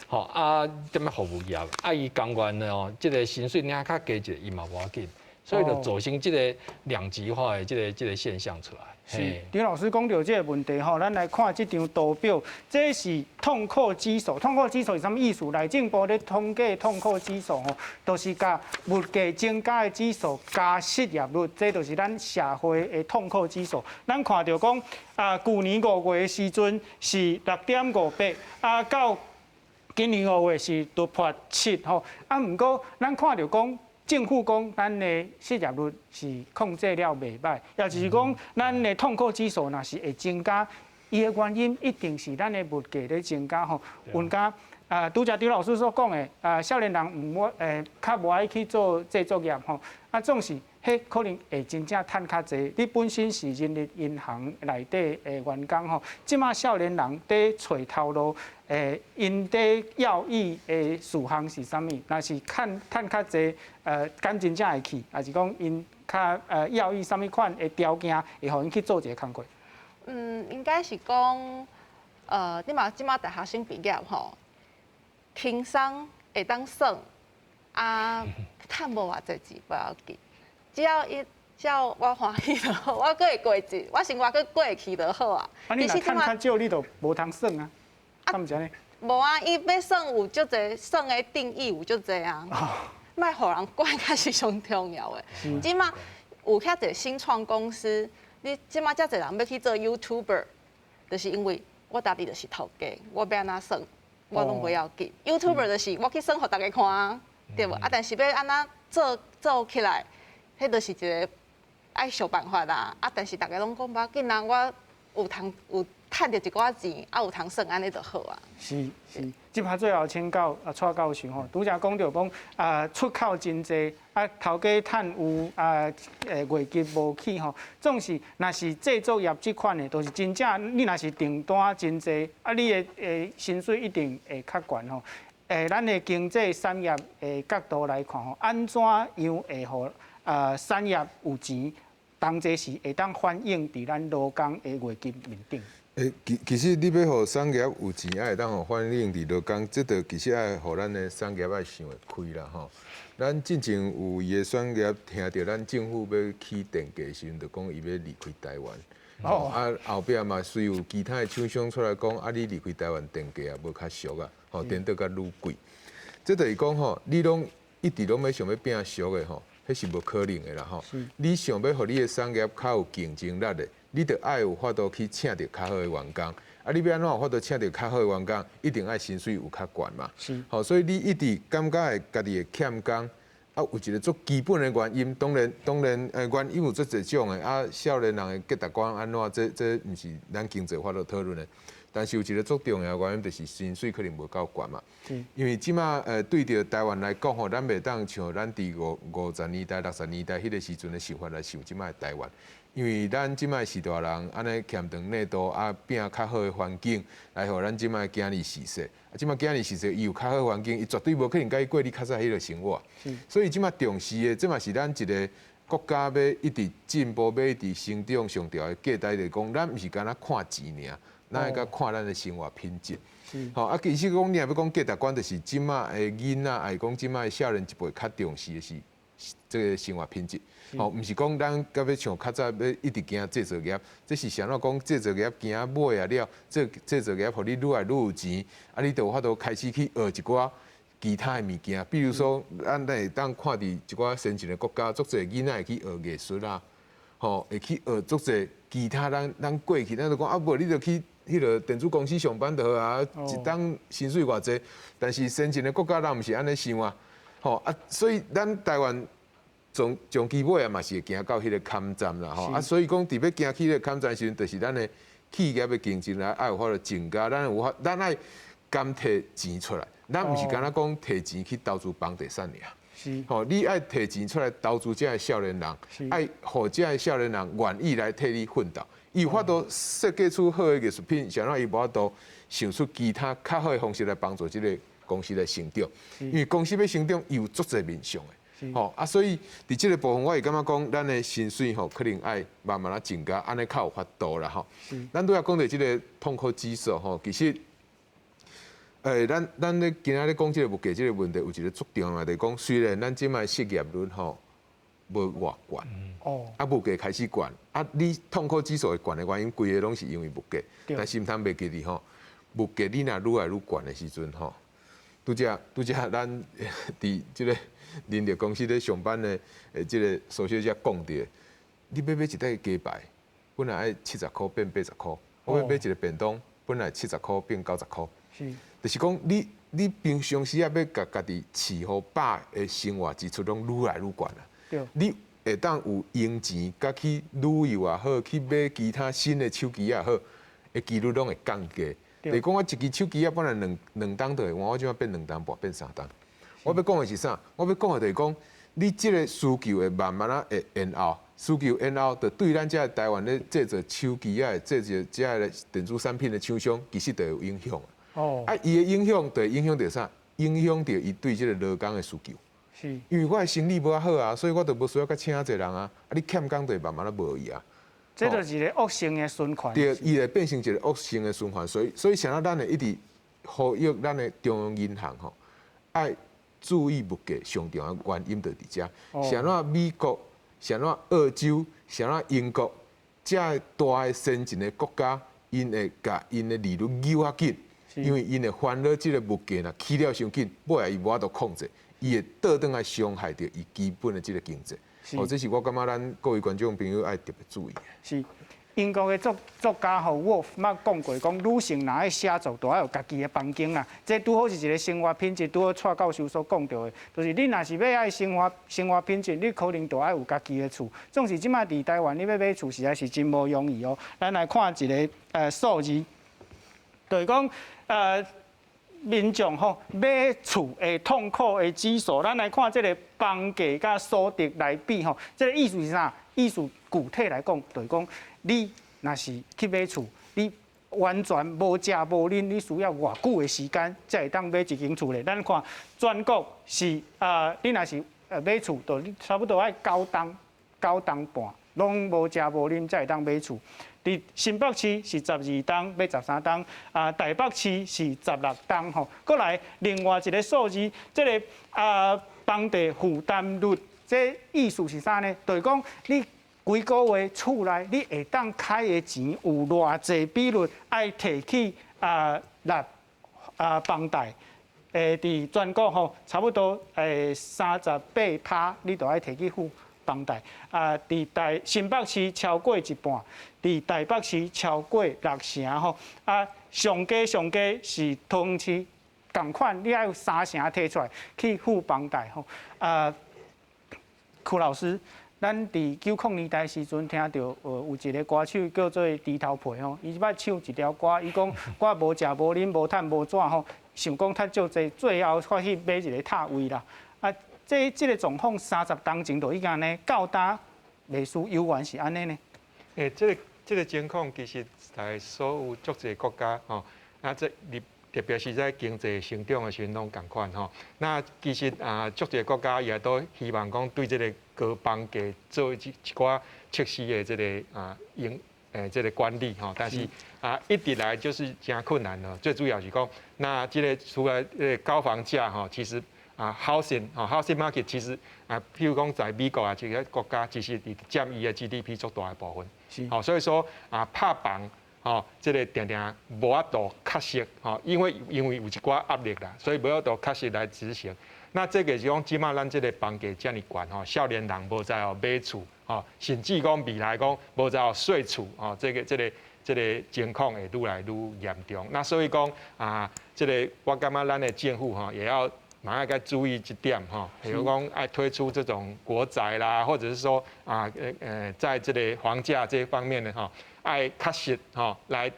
吼啊，踮咧服務業，啊，伊甘願的哦，這个薪水領較低一點，伊嘛無要緊，所以就造成這个兩極化的這个現象出來。是，張老師講著這个問題吼，咱來看這張圖表，這是痛苦指數。痛苦指數是啥物意思？內政部咧統計痛苦指數吼，就是共物價增加的指數加失業率，這就是咱社會的痛苦指數。咱看著講啊，舊年5月的時陣是6.58，啊到今年5月是突破7吼。啊，毋過咱看著講。政府講，咱的失業率是控制了袂䆀，也就是講，咱的痛苦指數若是會增加，伊的原因一定是咱的物價咧增加吼。阮家啊，拄才張老師所講的啊，少年人毋愛較無愛去做製作業吼，啊，總是彼可能會真正趁較濟。你本身是人力銀行內底的員工吼，這馬少年人佇揣頭路，𪜶佇要意的事項是啥物？若是趁較濟，敢真正會去，還是講𪜶較要意啥物款的條件，會予𪜶去做這个工課？嗯，應該是講，你嘛這馬大學生畢業吼，輕鬆會當耍，啊，趁無偌濟錢無要緊，只要我歡喜就好，我閣會過日，我生活閣過會去就好啊。啊，你若趁較少，你就無通耍啊？敢毋是按呢？無啊，伊欲耍有足濟耍的定義有足濟啊。莫予人管才是上重要的。這馬有遐濟新創公司，你這馬遮濟人欲去做 YouTuber，就是因為我家己就是頭家，我欲按怎耍，我攏無要緊。YouTuber 就是我去耍予大家看，對無？啊，但是欲按怎做做起來，彼就是一个愛想辦法啦。啊，但是逐家攏講無要緊啦，我有通有趁著一寡錢，啊有通算按呢就好啊。是是，這擺最後請教啊蔡教授吼，拄才講著講啊出口真濟，啊頭家趁有啊月給無起吼，總是若是製造業這款的，都是真正你若是訂單真濟，啊你的薪水一定會較懸吼。咱的經濟產業的角度來看吼，按怎樣會予產業有錢，當這是會當反映佇咱勞工的月給面頂？其實你欲予產業有錢，愛會當予反映佇勞工，這就其實愛予咱的產業愛想會開啦吼。咱進前有伊的產業聽著咱政府欲起電價時陣，就講伊欲離開台灣。哦。啊，後壁嘛雖有其他的廠商出來講，啊，你離開台灣電價也無較俗啊，吼，電閣較愈貴。這就是講吼，你攏一直攏欲想欲拼俗的吼，彼是無可能的啦吼。你想欲予你的產業較有競爭力的，你著愛有法度去請著較好的員工。啊，你欲按怎有法度請著較好的員工？一定愛薪水有較懸嘛。吼，所以你一直感覺會家己會欠工，啊，有一個足基本的原因，當然當然，原因有足濟種的，啊，少年人的價值觀按怎，這毋是咱經濟法度討論的。但是有一個足重要的原因，就是薪水可能無夠懸嘛。因為這馬對著台灣來講吼，咱袂當像咱佇50年代、60年代彼個時陣的想法來想這馬的台灣。因為咱這馬時大人按呢欠長領大啊，拼較好的環境來予咱這馬囝兒序細。啊，這馬囝兒序細，伊有較好環境，伊絕對無可能佮伊過你較早彼個生活。所以這馬重視的，這嘛是咱一個國家欲一直進步、欲一直成長上重要的價值，就是講，咱毋是干焦看錢爾，咱愛閣看咱的生活品質。吼啊，其實講你若欲講價值觀，就是這馬的囡仔，抑是講這馬的少年一輩較重視的是這個生活品質。吼，毋是講咱閣欲像較早欲一直行製造業，這是啥怎講製造業行尾啊了，做製造業予你愈來愈有錢，啊，你就有法度開始去學一寡其他的物件，比如說，咱會當看佇一寡先進的國家，足濟囡仔會去學藝術啊，吼，會去學足濟其他咱咱過去，咱就講啊，無你就去彼个電子公司上班就好啊，一冬薪水偌濟，但是先進的國家人毋是按呢想啊，吼啊，所以咱台灣終終其尾啊嘛是會行到彼个坎站啦，吼啊，所以講佇欲行去彼个坎站時陣，就是咱的企業的競爭力愛有法度增加，咱有法，咱愛敢提錢出來，咱毋是干焦講提錢去投資房地產爾。吼，你愛提錢出來投資遮的少年人，愛予遮的少年人願意來替你奮鬥，伊有法度設計出好的藝術品，啥怎伊無法度想出其他較好的方式來幫助這个公司來成長。因為公司欲成長，伊有足濟面向的。吼啊，所以佇這个部分，我會感覺講，咱的薪水吼可能愛慢慢仔增加，按呢較有法度啦吼。咱拄才講著這个痛苦指數吼，其實。咱咱咧今仔咧講這个物價這个問題，有一个足重要，就是講雖然咱這擺失業率吼無偌懸，啊物價開始懸，啊你痛苦指數會懸的原因，規个攏是因為物價，但是毋通袂記得吼，物價你若愈來愈懸的時陣吼，拄才拄才咱佇這个人力公司咧上班的這个蘇小姐講著，你欲買一塊雞排，本來愛70箍變80箍，我欲買一个便當，本來70箍變90箍。就是講你你平常時啊，欲共家己飼予飽的生活支出攏愈來愈懸啊。你會當有閒錢，佮去旅遊也好，去買其他新的手機也好，的幾率攏會降低。就是講我一支手機仔本來兩兩冬就會換，我這擺變兩冬半變三冬。我欲講的是啥？我欲講的就是講，你這个需求會慢慢仔會延後，需求延後，就對咱這台灣咧製造手機仔、製造這个電子產品的廠商，其實就有影響。啊，伊的影響就會影響著啥？影響著伊對這个勞工的需求。因為我的生理無遐好啊，所以我就無需要閣請遮濟人啊。啊，你欠工就會慢慢仔無去啊。這就是一个惡性的循環。對，伊會變成一个惡性的循環。所以，所以啥物咱會一直呼籲咱的中央銀行吼，愛注意物價上重要的原因就佇遮。啥怎美國、啥怎澳洲、啥怎英國，遮大的先進的國家，𪜶會共𪜶的利率扭較緊。因為𪜶會煩惱這个物價若起了傷緊，尾仔伊無法度控制，伊會倒轉來傷害著伊基本的這个經濟。哦，這是我感覺咱各位觀眾朋友愛特別注意的。是，英國的作家吼 Woolf 嘛講過，講女性若愛寫作，就愛有家己的房間啦。這拄好是一個生活品質，拄好蔡教授所講著的，就是你若是欲愛生活品質，你可能就愛有家己的厝。總是這擺佇台灣，你欲買厝實在是真無容易哦。咱來看一个數字，就是講民眾吼買厝的痛苦的指數，咱來看這个房價佮所得來比吼，這个意思是啥？意思具體來講，就是講你若是去買厝，你完全無食無啉，你需要偌久的時間才會當買一間厝咧？咱看全國是啊，你若是買厝，就差不多愛9冬9冬半，攏無食無啉才會當買厝。佇新北市是12冬欲13冬，啊，台北市是16冬吼。閣來另外一个數字，這个房地負擔率，這意思是啥呢？就是講你規个月厝內你會當開的錢有偌濟比率愛提去納房貸？佇全國吼，差不多38%，你都愛提去付房貸。啊，佇新北市超過一半，佇台北市超過六成吼。啊，上低上低是桃園市，仝款你愛有三成提出來去付房貸吼。啊，柯老師，咱佇90年代時陣聽著，有一个歌手叫做豬頭皮吼，伊這擺唱一條歌，伊講我無食無啉無趁無紙吼，想講趁足濟，最後我去買一个塔位啦。啊，這个狀況30冬前就已經按呢，到今袂輸猶原是按呢呢？這个情況其實在所有足濟國家吼，啊，這特別是在經濟成長的時陣攏仝款吼。那其實啊，足濟國家也都希望講對這个高房價做一寡測試的這个啊應這个管理吼，但是啊一直來就是誠困難咯。最主要是講，那這个除了高房價吼，其實啊 housing 吼 housing market 其實啊，譬如講在美國啊這个國家，其實佔伊的 GDP 足大的部分。吼，所以說啊拍房吼，這个定定無法度確實吼，因為有一寡壓力啦，所以無法度確實來執行。那這个是講，這擺咱這个房價遮爾懸吼，少年人無才予買厝吼，甚至講未來講無才予稅厝吼，這个情況會愈來愈嚴重。那所以講啊，這个我感覺咱的政府吼，也要馬上該注意這點吼，比如講愛推出這種國宅啦，或者是說啊，在這个房價這方面的吼，愛確實吼來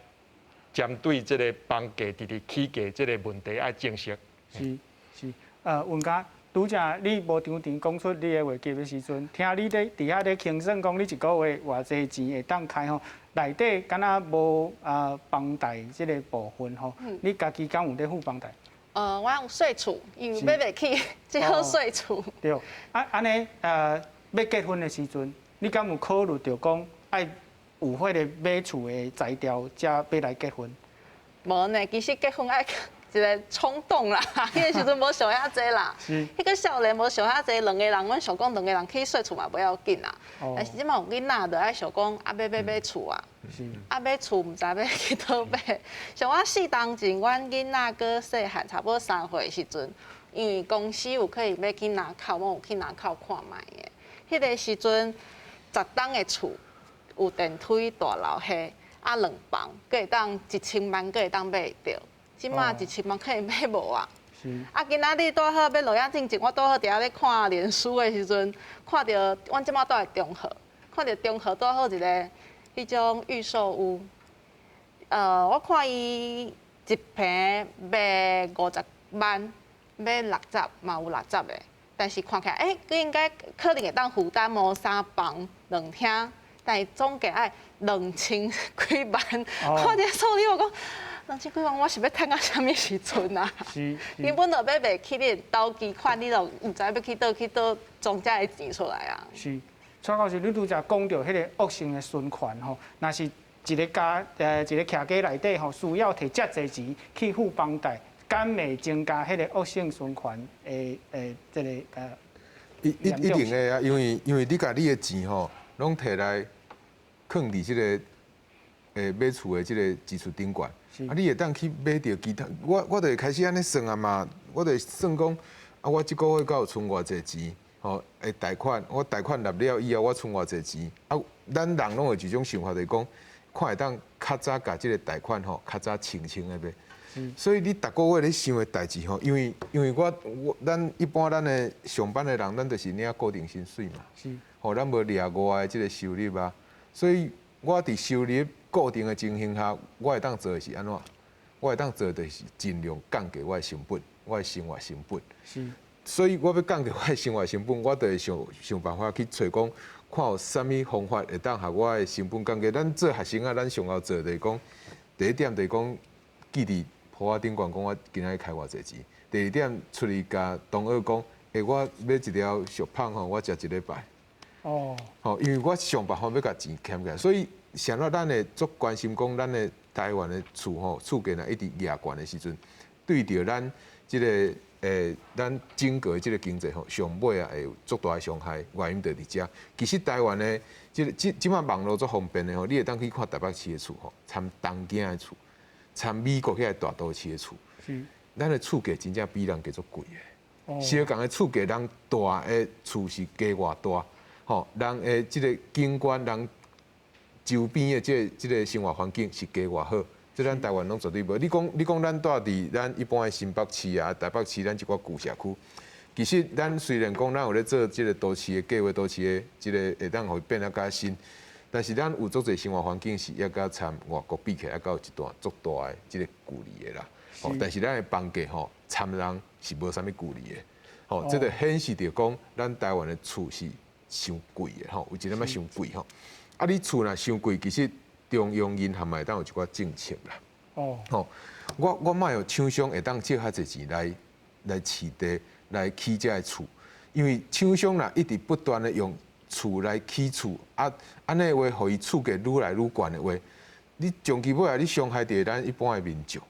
針對這个房價直直起價這个問題愛正視。是是，文嘉，拄才你無當場講出你的月入的時陣，聽你咧佇遐咧傾算講，你一个月偌濟錢會當開吼，內底敢若無房貸這个部分吼，你家己敢有咧付房貸？我用稅厝，因為買袂起，只好稅厝。對，啊，按呢，欲結婚的時陣，你敢有考慮著講愛有彼个買厝的才調，才欲來結婚？無呢，其實結婚愛一个衝動啦，彼个時陣無想遐濟啦。彼个少年無想遐濟，兩个人，阮想講兩个人去稅厝嘛無要緊啦。但是這擺有囡仔，就愛想講啊，欲買厝啊。啊，買厝毋知欲去佗買。像我4冬前，阮囡仔閣細漢，差不多3歲時陣，因為公司有可以欲去林口，我有去林口看覓的。彼个時陣，10棟的厝有電梯大樓下，啊兩房，閣會當1000萬，閣會當買會著。這擺1000萬可能買無啊。啊，今仔日拄好欲錄影進前，我拄好佇遐咧看臉書的時陣，看著阮這擺住佇中和，看著中和拄好一个彼種預售屋，我看伊一坪賣50萬，欲60嘛有60的，但是看起來，欸，閣應該可能會當負擔哦，三房兩廳，但是總價愛2000幾萬，看這數字我講兩千幾萬，我是欲趁到啥物時陣啊？根本就買袂起，你頭期款你都毋知欲去佗去佗裝遮个錢出來啊！是，蔡教授，你拄才講著彼个惡性的循環吼，若是一个家一个徛家內底吼，需要提遮濟錢去付房貸，敢袂增加彼个惡性循環的這个？一定會啊，因為你共你的錢吼，攏提來囥佇這个買厝的這个支出頂懸，啊，你會當去買著其他，我就會開始按呢算啊嘛，我就會算講，啊，我這个月敢有賰偌濟錢，吼，會貸款，我貸款納了以後，我賰偌濟錢，啊，咱人攏有一種想法，就是講看會當較早共這個貸款吼，較早清清的欲。所以你逐個月咧想的代誌吼，因為我咱一般咱的上班的人，咱就是領固定薪水嘛，吼，咱無額外的這個收入啊。所以我佇收入固定的情形下，我會當做的是按怎？我會當做的就是盡量降低我的成本，我的生活成本。所以我欲降低我的生活成本，我就會想想辦法去揣講，看有啥物方法會當予我的成本降低。咱做學生啊，咱上後做就是講，第一點就是講記佇簿仔頂懸講我今仔日開偌濟錢。第二點出去共同學講，欸，我買一條俗麭吼，我食一禮拜。吼，因為我想辦法欲共錢儉起來，所以啥物咱會足關心講，咱的台灣的厝吼，厝價若一直夯懸的時陣，對著咱這個咱整個這個經濟吼，上尾啊會有足大的傷害，原因就佇遮。其實台灣的這個這這擺網路足方便的吼，你會當去看台北市的厝吼，參東京的厝，參美國遐个大都市的厝，咱的厝價真正比人加足貴的。相仝的厝價，人大的厝是加偌大，吼，人的這個景觀，人周邊的這個生活環境是加偌好。這咱台灣攏絕對無。你講，咱住佇咱一般的新北市啊、台北市，咱一寡舊社區，其實咱雖然講咱有咧做這個都市的計劃，都市的這個會當予伊變得較新，但是咱有足濟生活環境是猶閣參外國比起來，猶閣有一段足大的這個距離的啦。吼，但是咱的房價吼，參人是無啥物距離的。吼，這就顯示著講，咱台灣的厝是傷貴的吼，有一點仔傷貴吼。啊，你厝若傷貴，其實中央銀行嘛會當有一寡政策啦。吼，我莫予廠商會當借較濟錢來飼地來起這个厝，因為廠商若一直不斷的用厝來起厝，啊，按呢的話，予伊厝價愈來愈懸的話，你長期尾來你傷害著咱一般的民眾。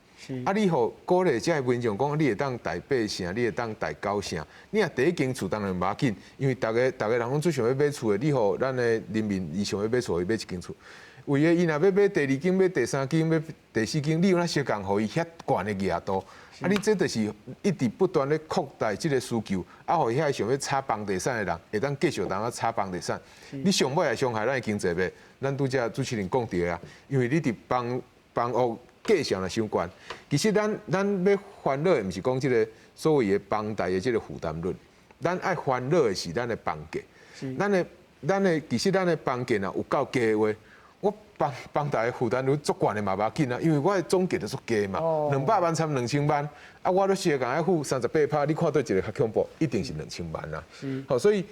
啊，你予鼓勵這个民眾講，你會當貸八成，你會當貸九成。你若第一間厝當然無要緊，因為逐个逐个人攏最想欲買厝的，你予咱的人民伊想欲買厝，伊買一間厝。為的伊若欲買第二間、買第三間、買第四間，你有哪相共予伊遐懸的額度？啊，你這就是一直不斷咧擴大這個需求，啊，予遐想欲炒房地產的人會當繼續當炒房地產。你上尾會傷害咱的經濟袂？咱拄才主持人講著啊，因為你佇房房屋價上若傷懸，其實咱欲煩惱的毋是講這個所謂的房貸的這個負擔率，咱愛煩惱的是咱的房價。咱的其實咱的房價若有夠低的話，我房貸的負擔率足懸的嘛無要緊啊，因為我的總價就足低嘛，200萬參2000萬，啊，我都相共愛付38%，你看佗一個較恐怖，一定是兩千萬啊。好，所以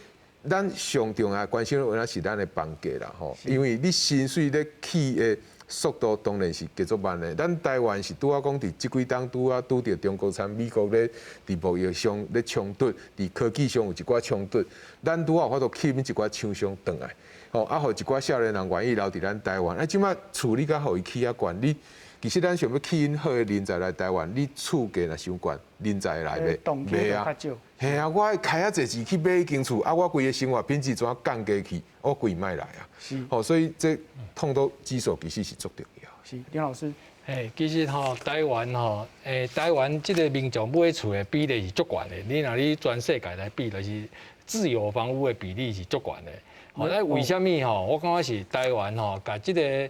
咱上重要關心的原來是咱的房價啦，吼，因為你薪水咧起的速度當然是加足慢的。咱台灣是拄仔講佇這幾冬拄仔拄著中國參美國咧佇貿易上咧衝突，佇科技上有一寡衝突，咱拄仔有法度吸引一寡廠商轉來。吼，啊，予一寡少年人願意留佇咱台灣。啊，這擺厝你閣予伊起遐懸，你其實咱想欲吸引好的人才來台灣，你厝價若傷懸，人才會來袂？袂啊。嘿啊，我開遐濟錢去買一間厝，啊，我規个生活品質怎降低去？我規莫來啊。吼，所以這通縮指數其實是足重要。是，林老師。嘿，其實吼，台灣吼，台灣這個民眾買厝的比例是足懸的。你若你全世界來比，就是自有房屋的比例是足懸的。吼，那為啥物吼？我感覺是台灣吼，共這個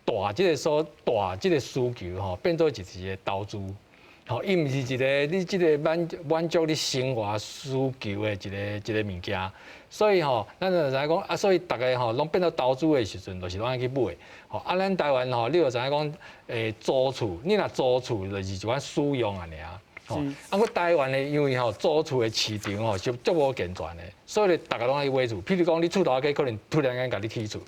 大這個所大這個需求吼，變做一個投資。吼，伊毋是一個你這個滿足你生活需求的一個物件。所以吼，咱就知影講啊，所以逐个吼攏變做投資的時陣，就是攏愛去買。吼，啊，咱台灣吼，你就知影講，租厝，你若租厝就是一款使用爾。吼，啊，閣台灣的因為吼租厝的市場吼是足無健全的，所以逐个攏愛去買厝。譬如講，你厝頭家可能突然間共你起厝，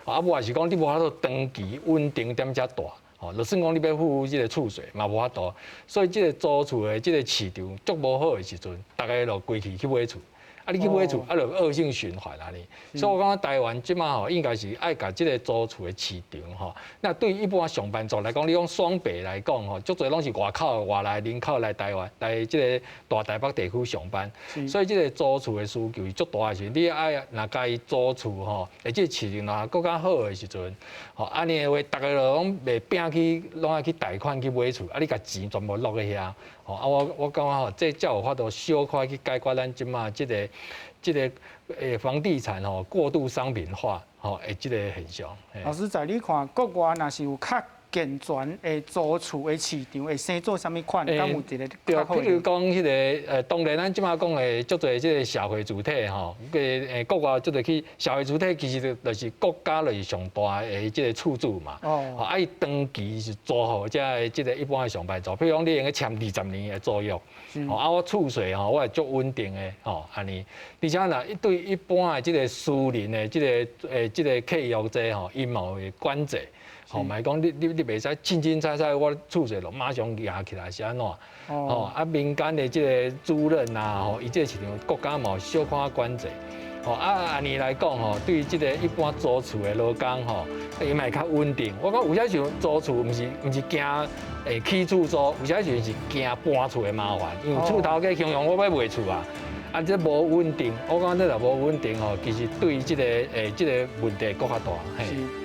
啊，無也是講你無法度長期穩定踮遮蹛。吼，就算講你欲付這個厝稅嘛無法度，所以這個租厝的這個市場足無好的時陣，逐个就規氣去買厝。啊，你去買厝，啊，就惡性循環按呢。所以我感覺台灣這擺吼，應該是愛共這個租厝的市場吼。那對一般上班族來講，你講雙北來講吼，足濟攏是外口外來人口來台灣來這個大台北地區上班，所以這個租厝的需求是足大的時陣，你愛若共伊租厝吼，這個市場若閣較好的時陣，吼，按呢的話，逐个攏袂拼去，攏愛去貸款去買厝，啊，你共錢全部落去遐。吼，啊，我感覺吼，這才有法度小可去解決咱這擺這個房地產吼過度商品化，吼的這個現象。老師在你看，國外若是有較健全的租厝的市場，會生做啥物款？敢有一個對，譬如講彼個當然咱這馬講的足濟這個社會主體吼，個國外足濟去社會主體，其實就是國家就是上大的這個厝主嘛。啊，伊長期是租予這个這個一般的上班族，譬如講你會用簽20年的租約，啊，我厝稅吼，我會足穩定的吼，按呢。而且若對一般的這個私人的這個這個契約制吼，伊嘛有管制。吼，嘛是講你袂使凊凊彩彩，我厝稅就馬上夯起來是按怎？吼，啊民間的這個租賃啊，吼，伊這個市場國家嘛有小可管制。吼，啊按呢來講吼，對這個一般租厝的勞工吼，伊嘛會較穩定。我講有啥時陣租厝毋是驚會起厝租，有啥時陣是驚搬厝的麻煩，因為厝頭家形容我欲賣厝啊。啊，這無穩定，我感覺這若無穩定吼，其實對這個問題閣較大。是。